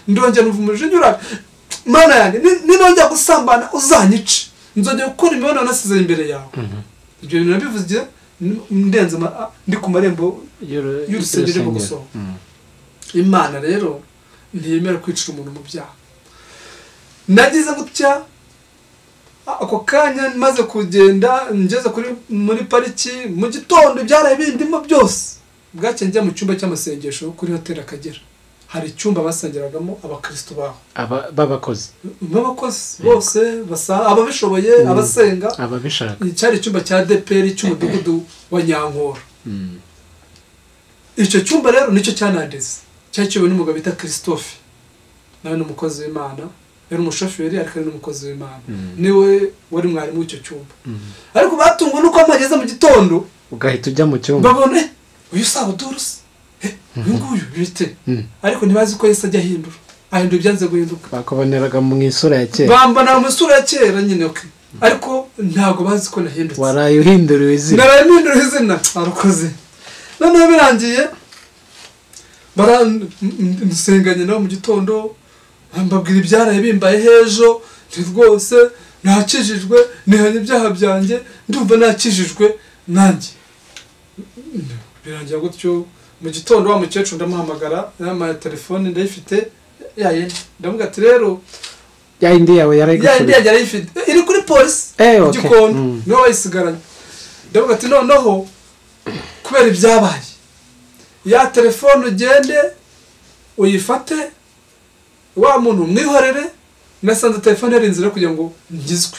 Ndongera numva umujinya uraje, Mana yanjye ninongera gusambana uzanyice, nzongera gukora imibonano nasize imbere yawe. Ibyo bintu nabivuze ndenze ndi ku marembo y'urusengero ndimo gusohoka. Imana rero ntiyemera kwicira umuntu mu byaha. Nagize gutya ako kanya maze kugenda ngeze kuri muri pariki mu gitondo ibyaraye bindimo byose. Bwacye njya mu cyumba cy'amasengesho kuri hotel Akagera. Hari icyumba basengeragamo abakristo baho, b'abakozi bose basa ababishoboye, abasenga, ababishaka. Cyari icyumba cya DPR cy'umudugudu wa Nyankora. Icyo cyumba rero nicyo cyanandeze, cyakiwe n'umugabo bita Christophe, nawe ni umukozi w'Imana, yari umushoferi ariko ari n'umukozi w'Imana, niwe wari mwarimu w'icyo cyumba. Ariko batungwa nuko amageze mu gitondo ugahita ujya mu cyumba babone uyu Sabuduru se, uyu nguyu bite? Ariko ntibazi ko Yesu ajya ahindura, ahindura ibyanze guhinduka. Bakuboneraga mu isura ya kera, bambona mu isura ya kera nyine, okay. Ariko ntago bazi ko nahindutse. Waraye uhinduriwe izina, naraye mpinduriwe izina, arakoze. Noneho birangiye baransenganye nabo mu gitondo, mbabwira ibyaraye bimbaye hejo, nti rwose nakijijwe, nihanye ibyaha byanjye, ndumva nakijijwe nanjye. Birangira gutyo mu gitondo wa mukecuru ndamuhamagara, yampaye telefone ndayifite yayindi, ndavuga ati rero yayindi yawe yarayifite iri kuri polisi Gikondo, niwe wayisigaranye. Ndavuga ati noneho kubera ibyabaye ya telefone ugende uyifate, wa muntu mwihorere. Nasanze telefone yari inzira kugira ngo ngizwe,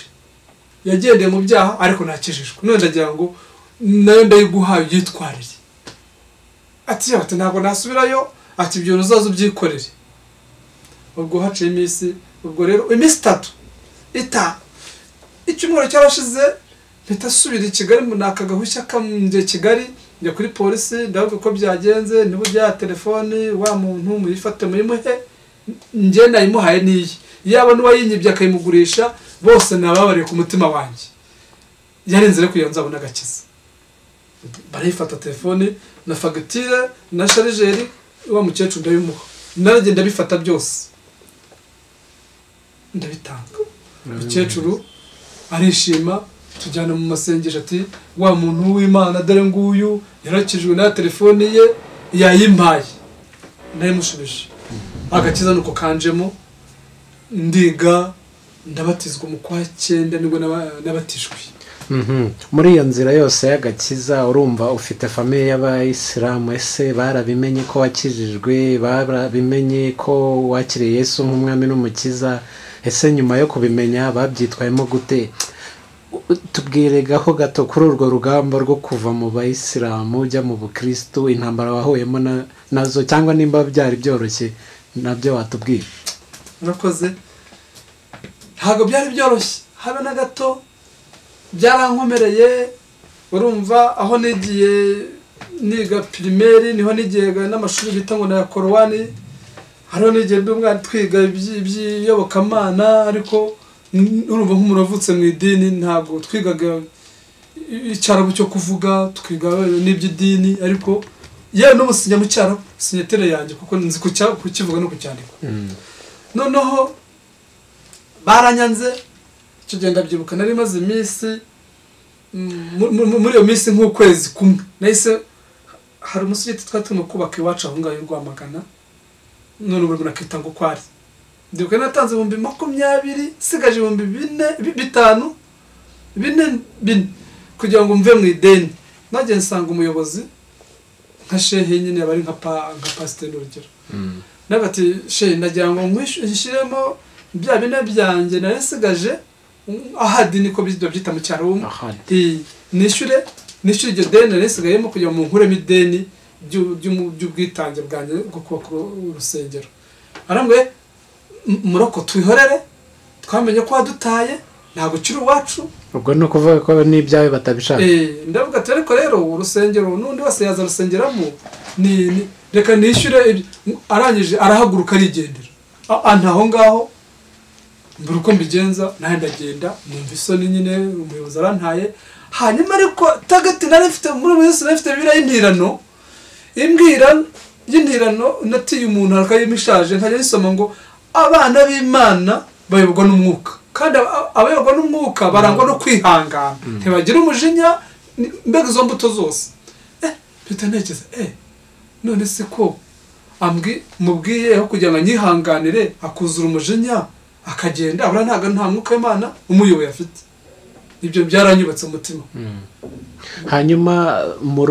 yagendeye mu byaha ariko nakijijwe, none ndagira ngo nayo ndayiguhaye uyitwarire. Ati ati ntabwo nasubirayo, ati ibyo uzaza ubyikorere. Ubwo haciye iminsi, ubwo rero iminsi 3 5 icyumweru cyarashize mpita asubira i Kigali, naka gahushya kamje Kigali, njya kuri polisi ndavuga ko byagenze, niba bya telefone wa muntu muyifate muyimuhe, njye nayimuhaye niyi, yaba n'uwayinyibye akayimugurisha, bose nababariye ku mutima wanjye. Yari inzira kugira ngo nzabone agakiza. Barayifata telefone na fagitire na sharijeri, wa mukecuru ndabimuha, naragenda bifata byose ndabitanga. Umukecuru arishima, tujyana mu masengesho ati wa muntu w'Imana dore nguyu yarakijwe na telefone ye yayimpaye. Nayimushubije agakiza nuko kanjemo, ndiga, ndabatizwa mu kwa 9 nibwo nabatijwe. Muri iyo nzira yose y'agakiza urumva ufite famille y'abayisilamu, ese barabimenye ko wakijijwe, barabimenye ko wakiriye Yesu nk'umwami n'umukiza? Ese nyuma yo kubimenya babyitwayemo gute? Tubwire gaho gato kuri urwo rugamba rwo kuva mu bayisilamu ujya mu bukristo, intambara wahuyemo nazo, cyangwa nimba byari byoroshye nabyo watubwira. Murakoze. Ntabwo byari byoroshye habe na gato, byarankomereye. Urumva aho nigiye niga primaire niho nigiye n'amashuri bita ngo na Korowani, hariho nigiye ndi umwana twiga iby'iyobokamana, ariko urumva nk'umuntu wavutse mu idini ntabwo twigaga icyarabu cyo kuvuga, twiga n'iby'idini, ariko yewe n'ubu sinya mu cyarabu, sinyetere yanjye kuko nzi kukivuga no kucyandika. Noneho baranyanze icyo gihe ndabyibuka, nari maze iminsi muri iyo minsi nk'ukwezi kumwe nahise, hari umusigiti twari turimo kubaka iwacu aho ngaho i Rwamagana, none ubu nakita ngo kwari, ndibuka natanze 20,000 sigaje 4,000 5 4 4 kugira ngo mve mu ideni. Nagiye nsanga umuyobozi nka shehe nyine abari nka pasiteri urugero, nawe ati shehe ndagira ngo nkwishyiremo bya bine byanjye nari nsigaje, ahadi niko babyita mu cyaro, nishyure iryo deni nari nsigayemo kugira ngo nkuremo ideni by'ubwitange bwanjye bwo kubaka urusengero. Arambwiye muroko twihorere, twamenye ko wadutaye, ntabwo ukiri uwacu. Ubwo ni ukuvuga ko n'ibyawe batabishaka. Ndavuga ati ariko rero urusengero n'undi wese yaza rusengeramo, ni reka nishyure. Arangije arahaguruka arigendera, aho ngaho mbura uko mbigenza, nawe ndagenda numva isoni nyine, umuyobozi arantaye. Hanyuma ariko tagati nari mfite muri minsi nari mfite Bibiliya y'intirano, imbwira y'intirano natiye umuntu akayimishaje, nkajya nisoma ngo abana b'Imana bayoborwa n'umwuka, kandi abayoborwa n'umwuka barangwa no kwihangana, ntibagira umujinya, mbega izo mbuto zose. Mpita ntekereza none se ko mubwiye aho kugira ngo anyihanganire akuzura umujinya akagenda, abura ntago nta mwuka w'Imana umuyoboye afite. Ibyo byaranyubatse umutima. Hanyuma mu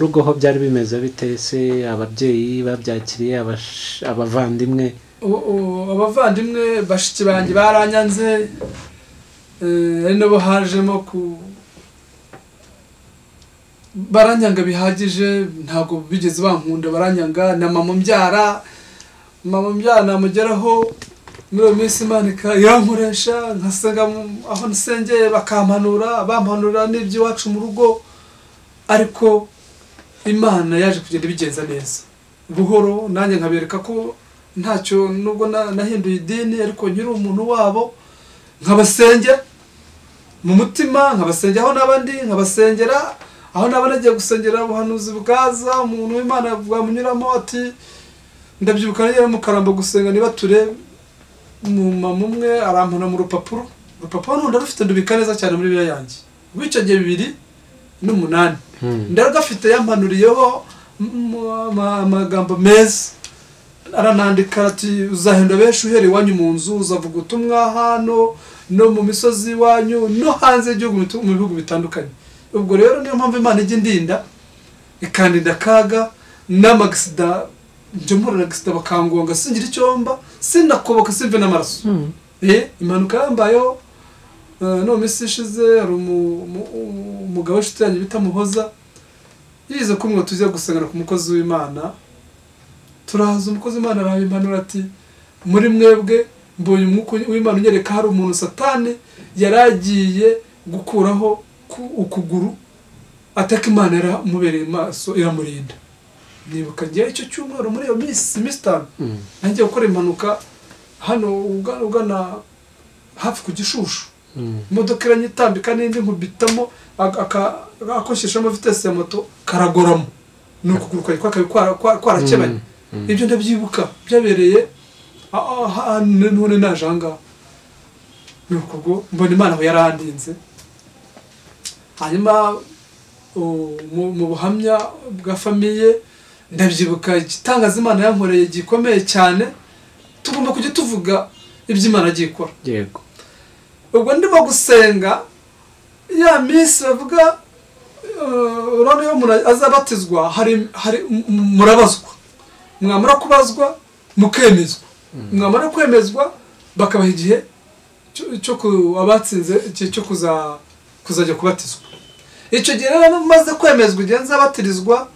rugo ho byari bimeze bite? Se ababyeyi babyakiriye, abavandimwe? Abavandimwe bashiki banjye baranyanze, ari nabo hajemo ku baranyanga bihagije, ntabwo bigeze bankunda, baranyanga. Na mama mbyara namugeraho muri iyo minsi Imana irankoresha, nkasenga aho nsengeye bakampanura, bampanura n'iby'iwacu mu rugo, ariko Imana yaje kugenda ibigenza neza buhoro, nanjye nkabereka ko ntacyo, nubwo nahinduye idini ariko nkiri umuntu wabo, nkabasengera mu mutima, nkabasengera aho n'abandi, nkabasengera aho naba nagiye gusengera, ubuhanuzi bwaza umuntu w'Imana bwamunyuramo ati ndabyibuka nagera mu Karambo gusenga niba ture umumama umwe arampana mu rupapuro ndarufite ndubika neza cyane muri Bibiliya yanjye rw'icyo gihe 2008 ndarugafite, yampanuriyeho amagambo meza, aranandika ati uzahenda benshi uhereye iwanyu mu nzu, uzavuga ubutumwa hano no mu misozi iwanyu no hanze y'igihugu mu bihugu bitandukanye. Ubwo rero niyo mpamvu Imana ijya indinda, ikandinda akaga n'amagisida, njya mpura na gisida bakangonga singira icyomba, sinakoboka simve n'amaraso. Impanuka yambayeho no minsi ishize, hari umugabo w'inshuti yanjye bita Muhoza, yize kumwe tujya gusengera ku mukozi w'Imana, turaza umukozi w'Imana arabimpanura ati muri mwebwe mbonye umwuka w'Imana unyereka hari umuntu Satani yaragiye gukuraho ukuguru, ataka Imana yaramubereye maso iramurinda. Nibuka ngiye icyo cyumweru muri iyo minsi 5 nagiye gukora impanuka hano ugana hafi ku Gishushu, imodoka iranyitambika n'indi nkubitamo, akosheshamo vitesse ya moto karagoramo, ni ukuguru kwari kwarakebanye. Ibyo ndabyibuka byabereye none naje aha ngaha, ni ukubwo mbona Imana aho yarandinze. Hanyuma mu buhamya bwa famiye Ndabyibuka igitangaza Imana yankoreye gikomeye cyane. Tugomba kujya tuvuga ibyo Imana agiye ikora. Yego. Ubwo ndimo gusenga ya minsi bavuga urabona iyo umuntu azabatizwa hari murabazwa, mwamara kubazwa mukemezwa, mwamara kwemezwa bakabaha igihe cyo abatsinze cyo kuzajya kubatizwa. Icyo gihe rero maze kwemezwa igihe nzabatirizwa,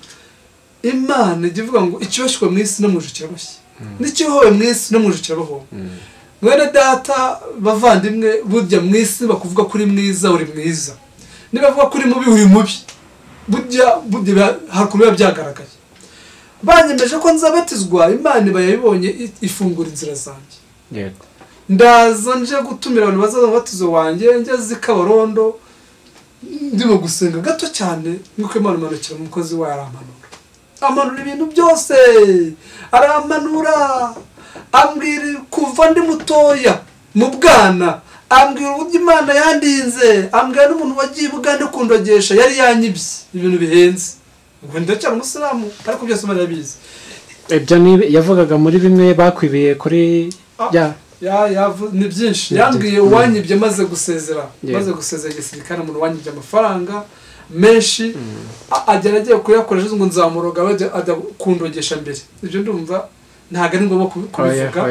Imana ijya ivuga ngo ikiboshywe mu isi no mu ijuru kiraboshye, n'ikibohowe mu isi no mu ijuru kirabohowe. Mwene data bavandimwe, burya mu isi bakuvuga kuri mwiza uri mwiza, niba bavuga kuri mubi uri mubi. Burya hari ukuntu biba byagaragaye. Banyemeje ko nzabatizwa, Imana iba yabibonye ifungura inzira zanjye. Yego. Ndaza nje gutumira abantu bazaza mu batizo wanjye, ngeze i Kabarondo ndimo gusenga gato cyane, nk'uko Imana imanukira umukozi wayo aramanura, amanura ibintu byose aramanura, ambwira kuva ndi mutoya mu bwana, ambwira uburyo Imana yandinze, ambwira n'umuntu wagiye Bugande kundogesha yari yanyibye ibintu bihenze. Ubwo ndacyari umusilamu ariko byose Imana yabizi. Ibyo ni yavugaga muri bimwe bakwibiye kuri ya ni byinshi yambwiye. Uwanyibye maze gusezera, maze gusezera igisirikare, umuntu wanyibye amafaranga menshi agera agiye kuyakoresha ngo nzamuroga ajya kundogesha mbere. Ibyo ndumva ntabwo ari ngombwa kubivuga,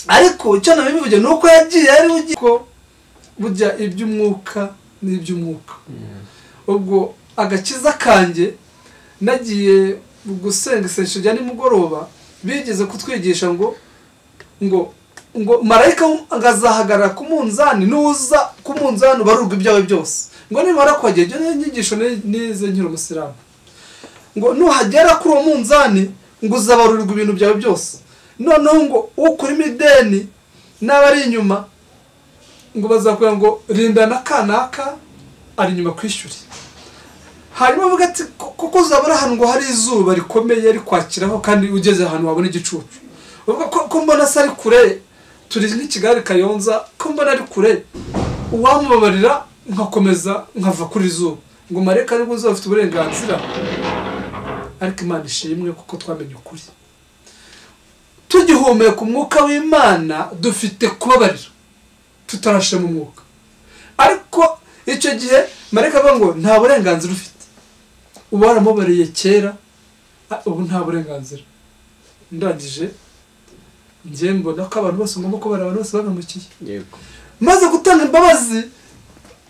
ariko icyo nabivuge ni uko yagiye ari ugiye ko burya iby'umwuka n'iby'umwuka. Ubwo agakiza kanjye nagiye gusenga isengesho rya nimugoroba, bigeze kutwigisha ngo ngo ngo marayika azahagarara ku munzani, nuza ku munzani ubarurwa ibyawe byose. Ngo nimara kuhagera, ibyo ni inyigisho nize nkiri umusilamu, ngo nuhagera kuri uwo munzani ngo uzabarurirwa ibintu byawe byose. Noneho ngo ukurimo ideni n'abari inyuma ngo bazakubwira ngo rinda na kanaka ari inyuma kwishyure. Hanyuma bavuga ati kuko uzabura ahantu ngo hari izuba rikomeye rikwakiraho kandi ugeze ahantu wabona igicucu. Uvuga ko mbona se ari kure, turi nk'i Kigali Kayonza, ko mbona ari kure, uwamubabarira nkakomeza nkava kuri izuba. Ngo marayika aribwo uzaba ufite uburenganzira. Ariko Imana ishimwe kuko twamenye ukuri. Tugihumeka umwuka w'Imana dufite kubabarira tutarashira mu mwuka. Ariko icyo gihe marayika avuga ngo nta burenganzira ufite, uba waramubariye kera, ubu nta burenganzira. Ndangije njye mbona ko abantu bose ngomba kubara abantu bose babimukiye. Yego. Maze gutanga imbabazi,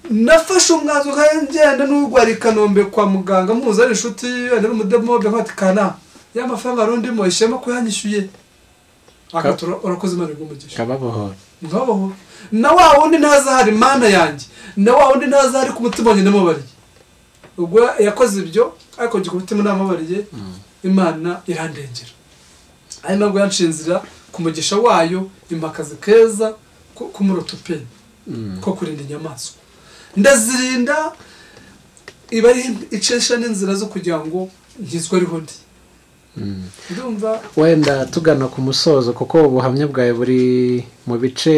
nafashe umwanzuro ngenda n'urwari i Kanombe kwa muganga, mpuza n'inshuti ari umudemobe nkati kana ya mafaranga arundimo ishema ko yanyishyuye. Akatura urakoze Imana igumugisha. Kababohora. Nkababohora. Na wa wundi ntazahari Mana yanjye, na wa wundi ntazahari ku mutima wanjye namubariye. Ubwo yakoze ibyo ariko njye ku mutima namubariye, Imana irandengera. Ari nabwo yanshinzira ku mugisha wayo impakazi keza k'umurotopeni ko kurinda inyamaswa. Ndazirinda, iba ari icesha n'inzira zo kugira ngo nkizwe ariho ndi. Ndumva wenda tugana ku musozo, kuko ubuhamya bwawe buri mu bice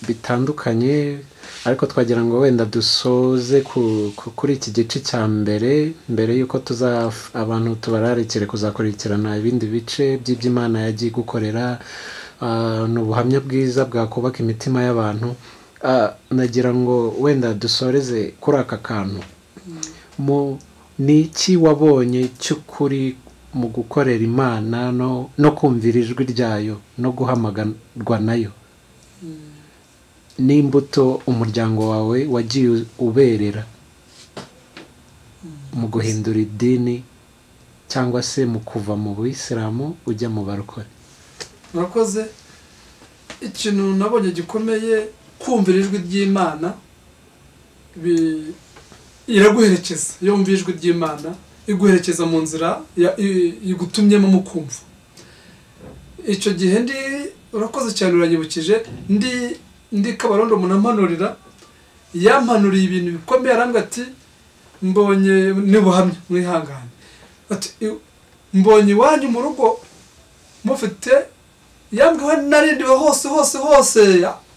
bitandukanye, ariko twagira ngo wenda dusoze kuri iki gice cya mbere, mbere yuko tuza abantu tubararikire kuzakurikirana ibindi bice by'iby'Imana yagiye gukorera. Ni ubuhamya bwiza bwakubaka imitima y'abantu. Nagira ngo wenda dusoreze kuri aka kantu. Ni iki wabonye cy'ukuri mu gukorera Imana no kumvira ijwi ryayo no guhamagarwa nayo, n'imbuto umuryango wawe wagiye uberera mu guhindura idini cyangwa se mu kuva mu buyisilamu ujya mu barokore? Murakoze. Ikintu nabonye gikomeye, kumvira ijwi ry'Imana iraguherekeza. Iyo wumva ijwi ry'Imana iguherekeza mu nzira igutumyemo mu kumva. Icyo gihe ndi urakoze cyane uranyibukije, ndi Kabarondo umuntu ampanurira, yampanuriye ibintu bikomeye, arambwira ati mbonye n'ubuhamya mwihangane, ati mbonye iwanyu mu rugo mufite, yambwiye narindiwe hose hose hose,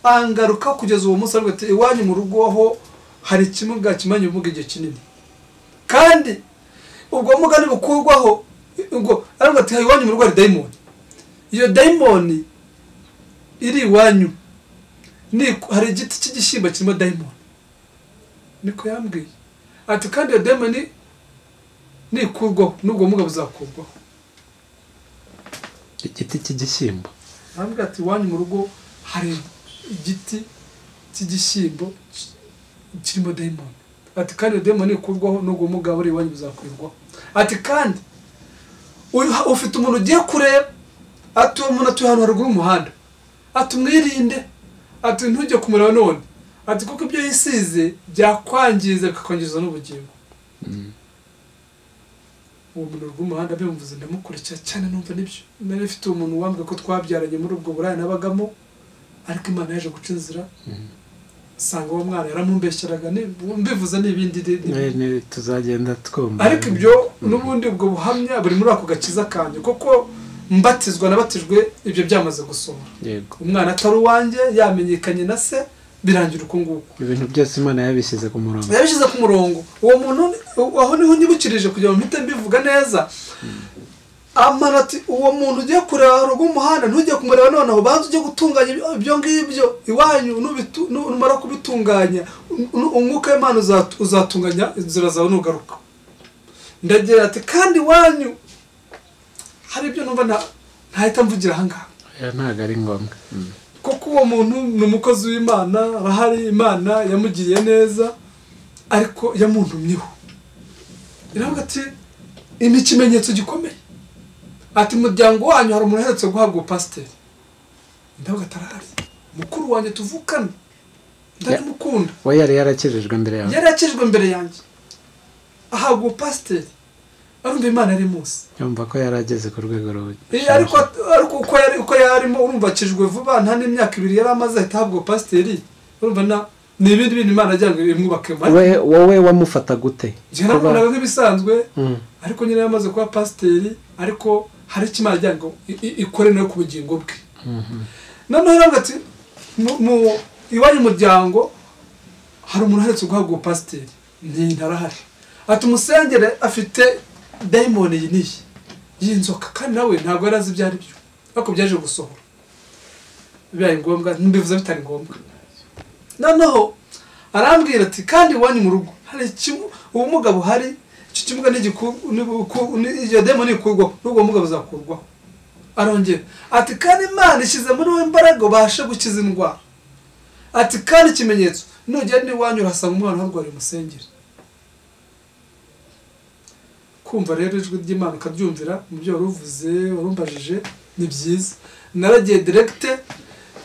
angaruka kugeza uwo munsi arambwira ati iwanyu mu rugo aho hari ikimuga kimanye ubumuga igihe kinini, kandi ubwo bumuga nibukurwaho Ubwo aravuga ati iwanyu mu rugo hari dayimoni, iyo dayimoni iri iwanyu ni hari igiti cy'igishyimbo kirimo dayimoni, niko yambwiye. Ati kandi iyo dayimoni nikurwaho n'ubwo bumuga buzakurwaho. Igiti cy'igishyimbo? Arambwira ati iwanyu mu rugo hari igiti cy'igishyimbo kirimo dayimoni, ati kandi iyo dayimoni nikurwaho n'ubwo bumuga buri iwanyu buzakurwaho. Ati kandi ufite umuntu ugiye kureba, ati uwo muntu atuye ahantu haruguru y'umuhanda, ati umwirinde, ati ntujye kumureba none, ati kuko ibyo yisize byakwangiza bikakwangiza n'ubugingo. Uwo muntu rw'umuhanda bimvuze ndamukurikira cyane, numva nibyo. Nari mfite umuntu wambwiye ko twabyaranye muri ubwo buraya nabagamo, ariko Imana yaje guca inzira, sanga uwo mwana yaramumbeshyeraga, mbivuze n'ibindi tuzagenda twumva. Ariko ibyo n'ubundi ubwo buhamya buri muri ako gakiza kanjye, kuko mbatizwa nabatijwe ibyo byamaze gusohora. Umwana atari uwanjye yamenyekanye na se, birangira uko nguko. Ibintu byose Imana yabishyize ku murongo. Yabishyize ku murongo. Uwo muntu aho niho nyibukirije kugira ngo mpite mbivuga neza. Amara ati uwo muntu ugiye kureba haruguru y'umuhanda ntujye kumureba noneho, banza ujye gutunganya ibyo ngibyo iwanyu, numara kubitunganya umwuka w'Imana uzatunganya inzira zawe nugaruka. Ndagira ati kandi iwanyu hari ibyo numva ntahita mvugira aha ngaha. Ntabwo ari ngombwa. Kuko uwo muntu ni umukozi w'Imana, arahari, Imana yamugiriye neza, ariko yamuntumyeho. Iravuga ati ni ikimenyetso gikomeye. Ati muryango wanyu hari umuntu uherutse guhabwa pasiteri. Ndavuga atarahari, mukuru wanjye tuvukana, ndamukunda. We yari yarakijijwe mbere yawe? Yari yarakijijwe mbere yanjye, ahabwa pasiteri, arumva Imana ari munsi. Yumva ko yarageze ku rwego rubi. Ariko uko yarimo urumva akijwe vuba, nta n'imyaka ibiri yari amaze ahita ahabwa pasiteri. Urumva ni ibindi bintu Imana agira ngo imwubake. Wowe wamufata gute? Njye namubonaga nk'ibisanzwe, ariko nyine yamaze kuba pasiteri, ariko hari icyo Imana agira ngo ikore nawe ku bugingo bwe. Noneho aravuga ati iwanyu muryango hari umuntu uherutse guhabwa pasiteri, ntarahari. Ati umusengere afite dayimoni iyi niyi y'inzoka, kandi nawe ntabwo yari azi ibyo ari byo, ariko byaje gusohora bibaye ngombwa, mbivuze bitari ngombwa. Noneho arambwira ati kandi iwanyu mu rugo hari ubumuga buhari, icyo kimuga iyo dayimoni ikurwaho n'ubwo bumuga buzakurwaho. Arongera ati kandi Imana ishyize muri wowe imbaraga ubashe gukiza indwara. Ati kandi ikimenyetso nugenda iwanyu urasanga umwana uharwariye umusengere. Kumva rero ijwi ry'Imana ukaryumvira mu byo waruvuze warumbajije ni byiza. Naragiye direkite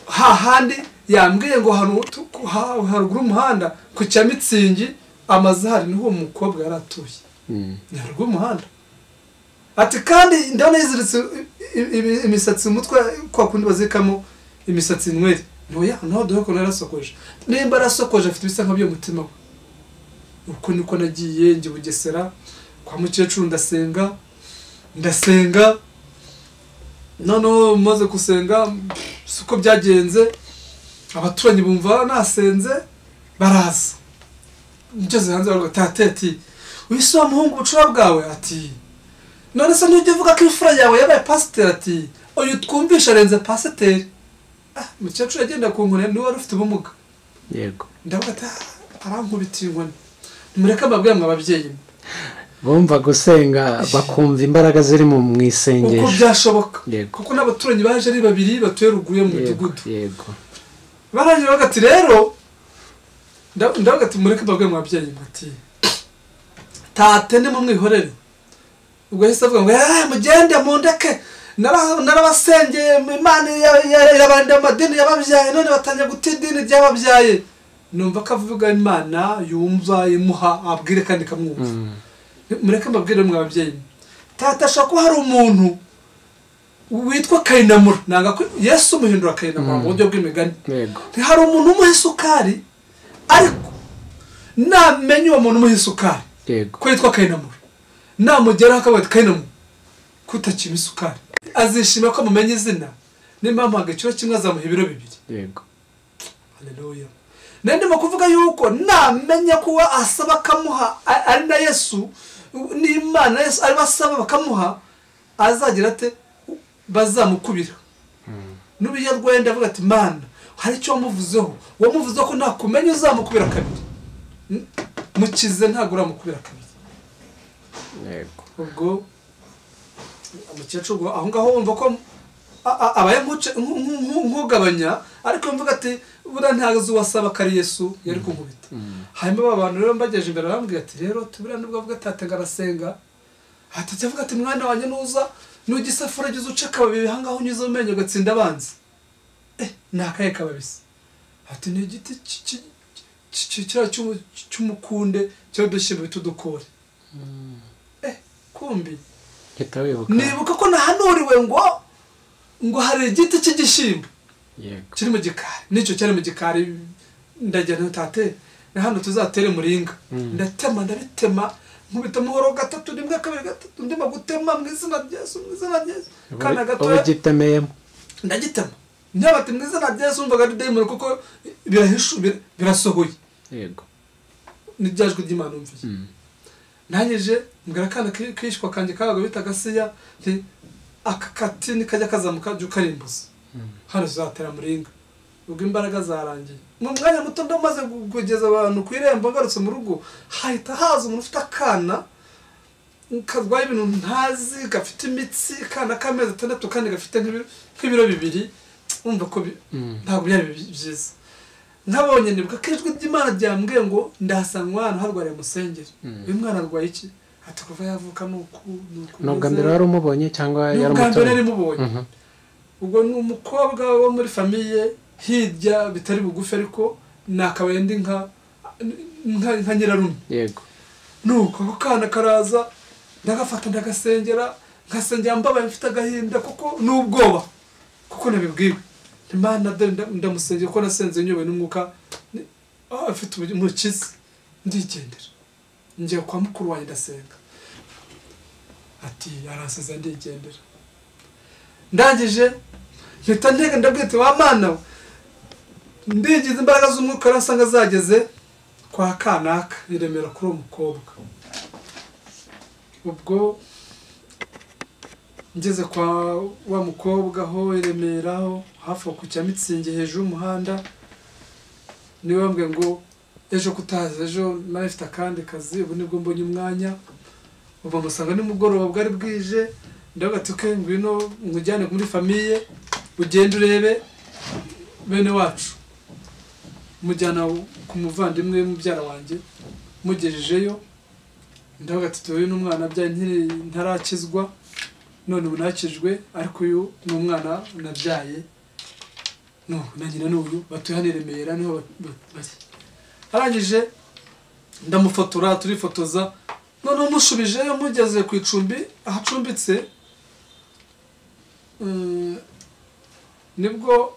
hahandi yambwiye ngo haruguru y'umuhanda ku cya Mitsingi amazu ahari, niho uwo mukobwa yari atuye. Ni haruguru y'umuhanda. Ati kandi ndabona yiziritse imisatsi mu mutwe kwa kundi bazikamo imisatsi nweri. Ntoya naho dore ko narasokoje. Nimba arasokoje afite ibisa nk'ibyo mutima we. Uko niko nagiye njye Bugesera kwa mukecuru ndasenga, noneho maze gusenga siko byagenze, abaturanyi bumva nasenze baraza. Ngeze hanze baravuga tate ati uyu si wa muhungu bucura bwawe? Ati none se ntujya uvuga ko imfura yawe yabaye pasiteri? Ati uyu twumvisha arenze pasiteri. Mukecuru yagenda ku nkoni, niwe wari ufite ubumuga. Yego. Ndavuga ati arankubitiye inkoni, mureke mbabwire mwa babyeyi. Bumva gusenga bakumva imbaraga ziri mu isengesho uko byashoboka, kuko n'abaturanyi baje ari babiri batuye ruguru yo mu mudugudu. Yego. Barangira bagati rero ndavuga ati mureke mbabwire mwa babyeyi, ati tate ni mumwihorere. Ubwo yahise avuga ngo mugende mundeke, narabasengeye Imana irabanda amadini yababyaye, none batangiye guta idini ryababyaye. Numva ko avuga Imana yumva imuha abwire kandi ikamwumva. Mureke mbabwire mwa babyeyi, tata ashobora kuba hari umuntu witwa Kayinamura, nanga ko Yesu umuhindura Kayinamura mu buryo bw'imigani. Hari umuntu umuha isukari, ariko namenye uwo muntu umuha isukari ko yitwa Kayinamura, namugeraho akavuga ati Kayinamura kutakima isukari, azishima ko mumenye izina, nimba amuhaga ikiro kimwe azamuha ibiro bibiri. Yego. Haleluya. Nandimo kuvuga yuko namenya kuba asaba akamuha ari na Yesu, n'Imana Yesu ari basaba bakamuha, azagira ate bazamukubira. N'ubu iyo arwaye ndavuga ati Mana hari icyo wamuvuzeho, wamuvuzeho ko nakumenya uzamukubira kabiri, mukize ntabwo uramukubira kabiri. Yego. Ubwo umukecuru aho ngaho wumva ko abaye nk'ugabanya, ariko mvuga ati buriya ntazi uwasaba ko ari Yesu yari kunkubita. Hanyuma aba bantu rero mbagejeje imbere barambwira ati rero tuburiya nubwo avuga ati atenga arasenga, ati avuga ati mwana wanjye nuza nujya isafuriya ujye uca akababi aha ngaho unyuze mu menyo ugatsinda abanzi. Ni akahe kababi se? Ati ni igiti kiriya cy'umukunde cyangwa udushyimbo bita udukore. Kumbi nibuka ko nahanuriwe ngo hari igiti cy'igishyimbo kiri mu gikari, nicyo cyari mu gikari. Ndagenda tate na hano tuzatere muringa, ndatema ndabitema nkubita muhoro gatatu rimwe kabiri gatatu, ndimo gutema mu izina rya Yesu, mu izina rya Yesu. Kana gato ugitemeyemo ndagitema, ndabati mu izina rya Yesu, umvaga ari demon kuko birahishu birasohoye. Yego, ni ryajwe ry'Imana umviye. Nangije mbwira kana kishwa kanje kabaga bita Gasiya nti aka kati nikajya kazamuka jya ukarimbuza hano tuzatera muringa. Ubwo imbaraga zarangiye mu mwanya muto ndamaze kugeza abantu ku irembo ngarutse mu rugo, hahita haza umuntu ufite akana karwaye ibintu ntazi, gafite imitsi, akana k'amezi 6 kandi gafite nk'ibiro 2. Umva ko ntabwo byari byiza. Nabonye nibuka ko ijwi ry'Imana ryambwiye ngo ndahasanga hano harwariye musengeri. Uyu mwana arwaye iki? Ati kuva yavuka nuku nuku. Nubwo mbere wari umubonye cyangwa yari umuto? Nubwo mbere nari mubonye. Ubwo ni umukobwa wo muri famiye hirya bitari bugufi, ariko nakabaye ndi nka nyirarume. Yego. Nuko ako kana karaza ndagafata ndagasengera, nkasengera mbabaye mfite agahinda kuko n'ubwoba kuko nabibwiwe. Imana ndamusengera ko nasenze nyobe n'umwuka afite umukiza, ndigendera njya kwa mukuru wanjye ndasenga, ati aranseza ndigendera. Ndangije mpita ntega ndabwite wa Mana we, ndigize imbaraga z'umwuka arasanga zageze kwa kanaka iremera kuri uwo mukobwa. Ubwo ngeze kwa wa mukobwa ho iremeraho hafi ku cya Mitsingi hejuru y'umuhanda, niwe wambwiye ngo ejo kutaza, ejo nari mfite akandi kazi, ubu nibwo mbonye umwanya. Ubu musanga nimugoroba bwari bwije, ndavuga ati okay ngwino nkujyane muri famiye ugende urebe bene wacu. Mujyana ku muvandimwe mubyara wanjye, mugejejeyo ndavuga ati tuyu n'umwana abyaye ntarakizwa, none ubu nakijwe, ariko uyu ni umwana nabyaye no na nyina n'uyu batuye hano i Remera niho bari. Arangije ndamufotora turifotoza, noneho mushubijeyo mugeze ku icumbi ahacumbitse, nibwo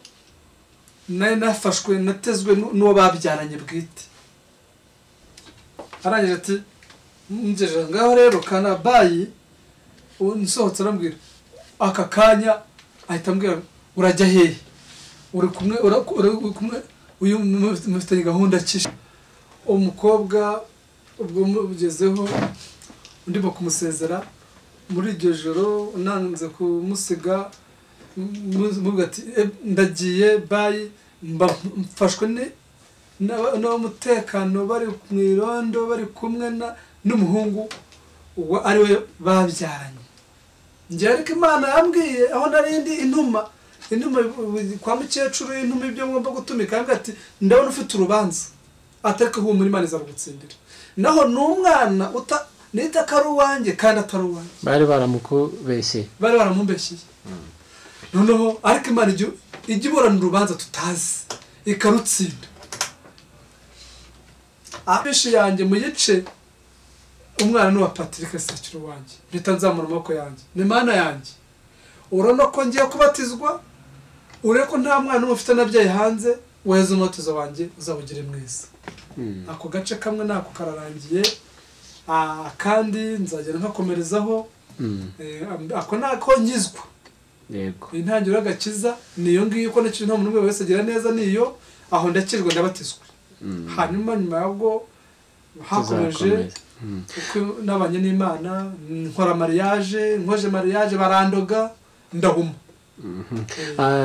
nari nafashwe natezwe n'uwo babyaranye bwite. Arangije ati ngejeje ngaho rero kana bayi, nsohotse arambwira aka kanya ahita ambwira urajya hehe, uri kumwe uri kumwe uyu mufitanye gahunda ki? Umukobwa ubwo mugezeho ndimo kumusezera muri iryo joro, nanze kumusiga, muvuga ati ndagiye bayi, mfashwe n'umutekano bari mu irondo bari kumwe n'umuhungu ari we babyaranye. Njye ariko Imana yambwiye aho narindi intuma kwa mukecuru, intuma ibyo ngomba gutumika, yambwiye ati ndabona ufite urubanza atariko humura Imana izarugutsindira. Naho n'umwana nita ko ari uwanjye kandi atari uwanjye. Bari baramukubeshye, bari baramumbeshyeye. Noneho ariko Imana ijya iburana urubanza tutazi ikarutsinda. Abishi yanjye mu gice umwana ni uwa Patrick Sakiro wanjye, mpita nzamura amaboko yanjye, ni Mana yanjye urabona ko ngiye kubatizwa, urebe ko nta mwana n'umwe ufite nabyaye hanze, weze umubatizo wanjye uzawugire mwiza. Ako gace kamwe nako kararangiye, kandi nzagenda nkakomerezaho. Ako nako nkizwa. Yego. Intangiriro y'agakiza niyo ngiyo, ko nacyo nta muntu wese agira neza niyo, aho ndakirwa ndabatizwa. Hanyuma nyuma yabwo Hakomeje Tuzakomeza. uko nabanye n'Imana, nkora mariage, nkoje mariage barandoga ndahuma.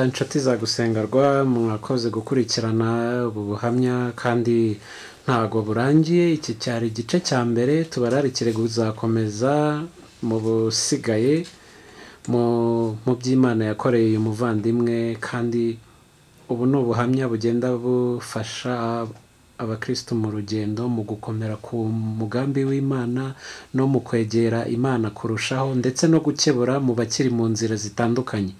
Inshuti za Gusengerwa, mwakoze gukurikirana ubu buhamya kandi ntago burangiye. Iki cyari igice cya mbere, tubararikire kuzakomeza mu busigaye mu by'Imana yakoreye uyu muvandimwe, kandi ubu ni ubuhamya bugenda bufasha abakristo mu rugendo, mu gukomera ku mugambi w'Imana no mu kwegera Imana kurushaho, ndetse no gukebura mu bakiri mu nzira zitandukanye.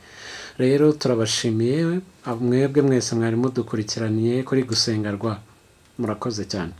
Rero turabashimiye mwebwe mwese mwari mudukurikiraniye kuri Gusengerwa, murakoze cyane.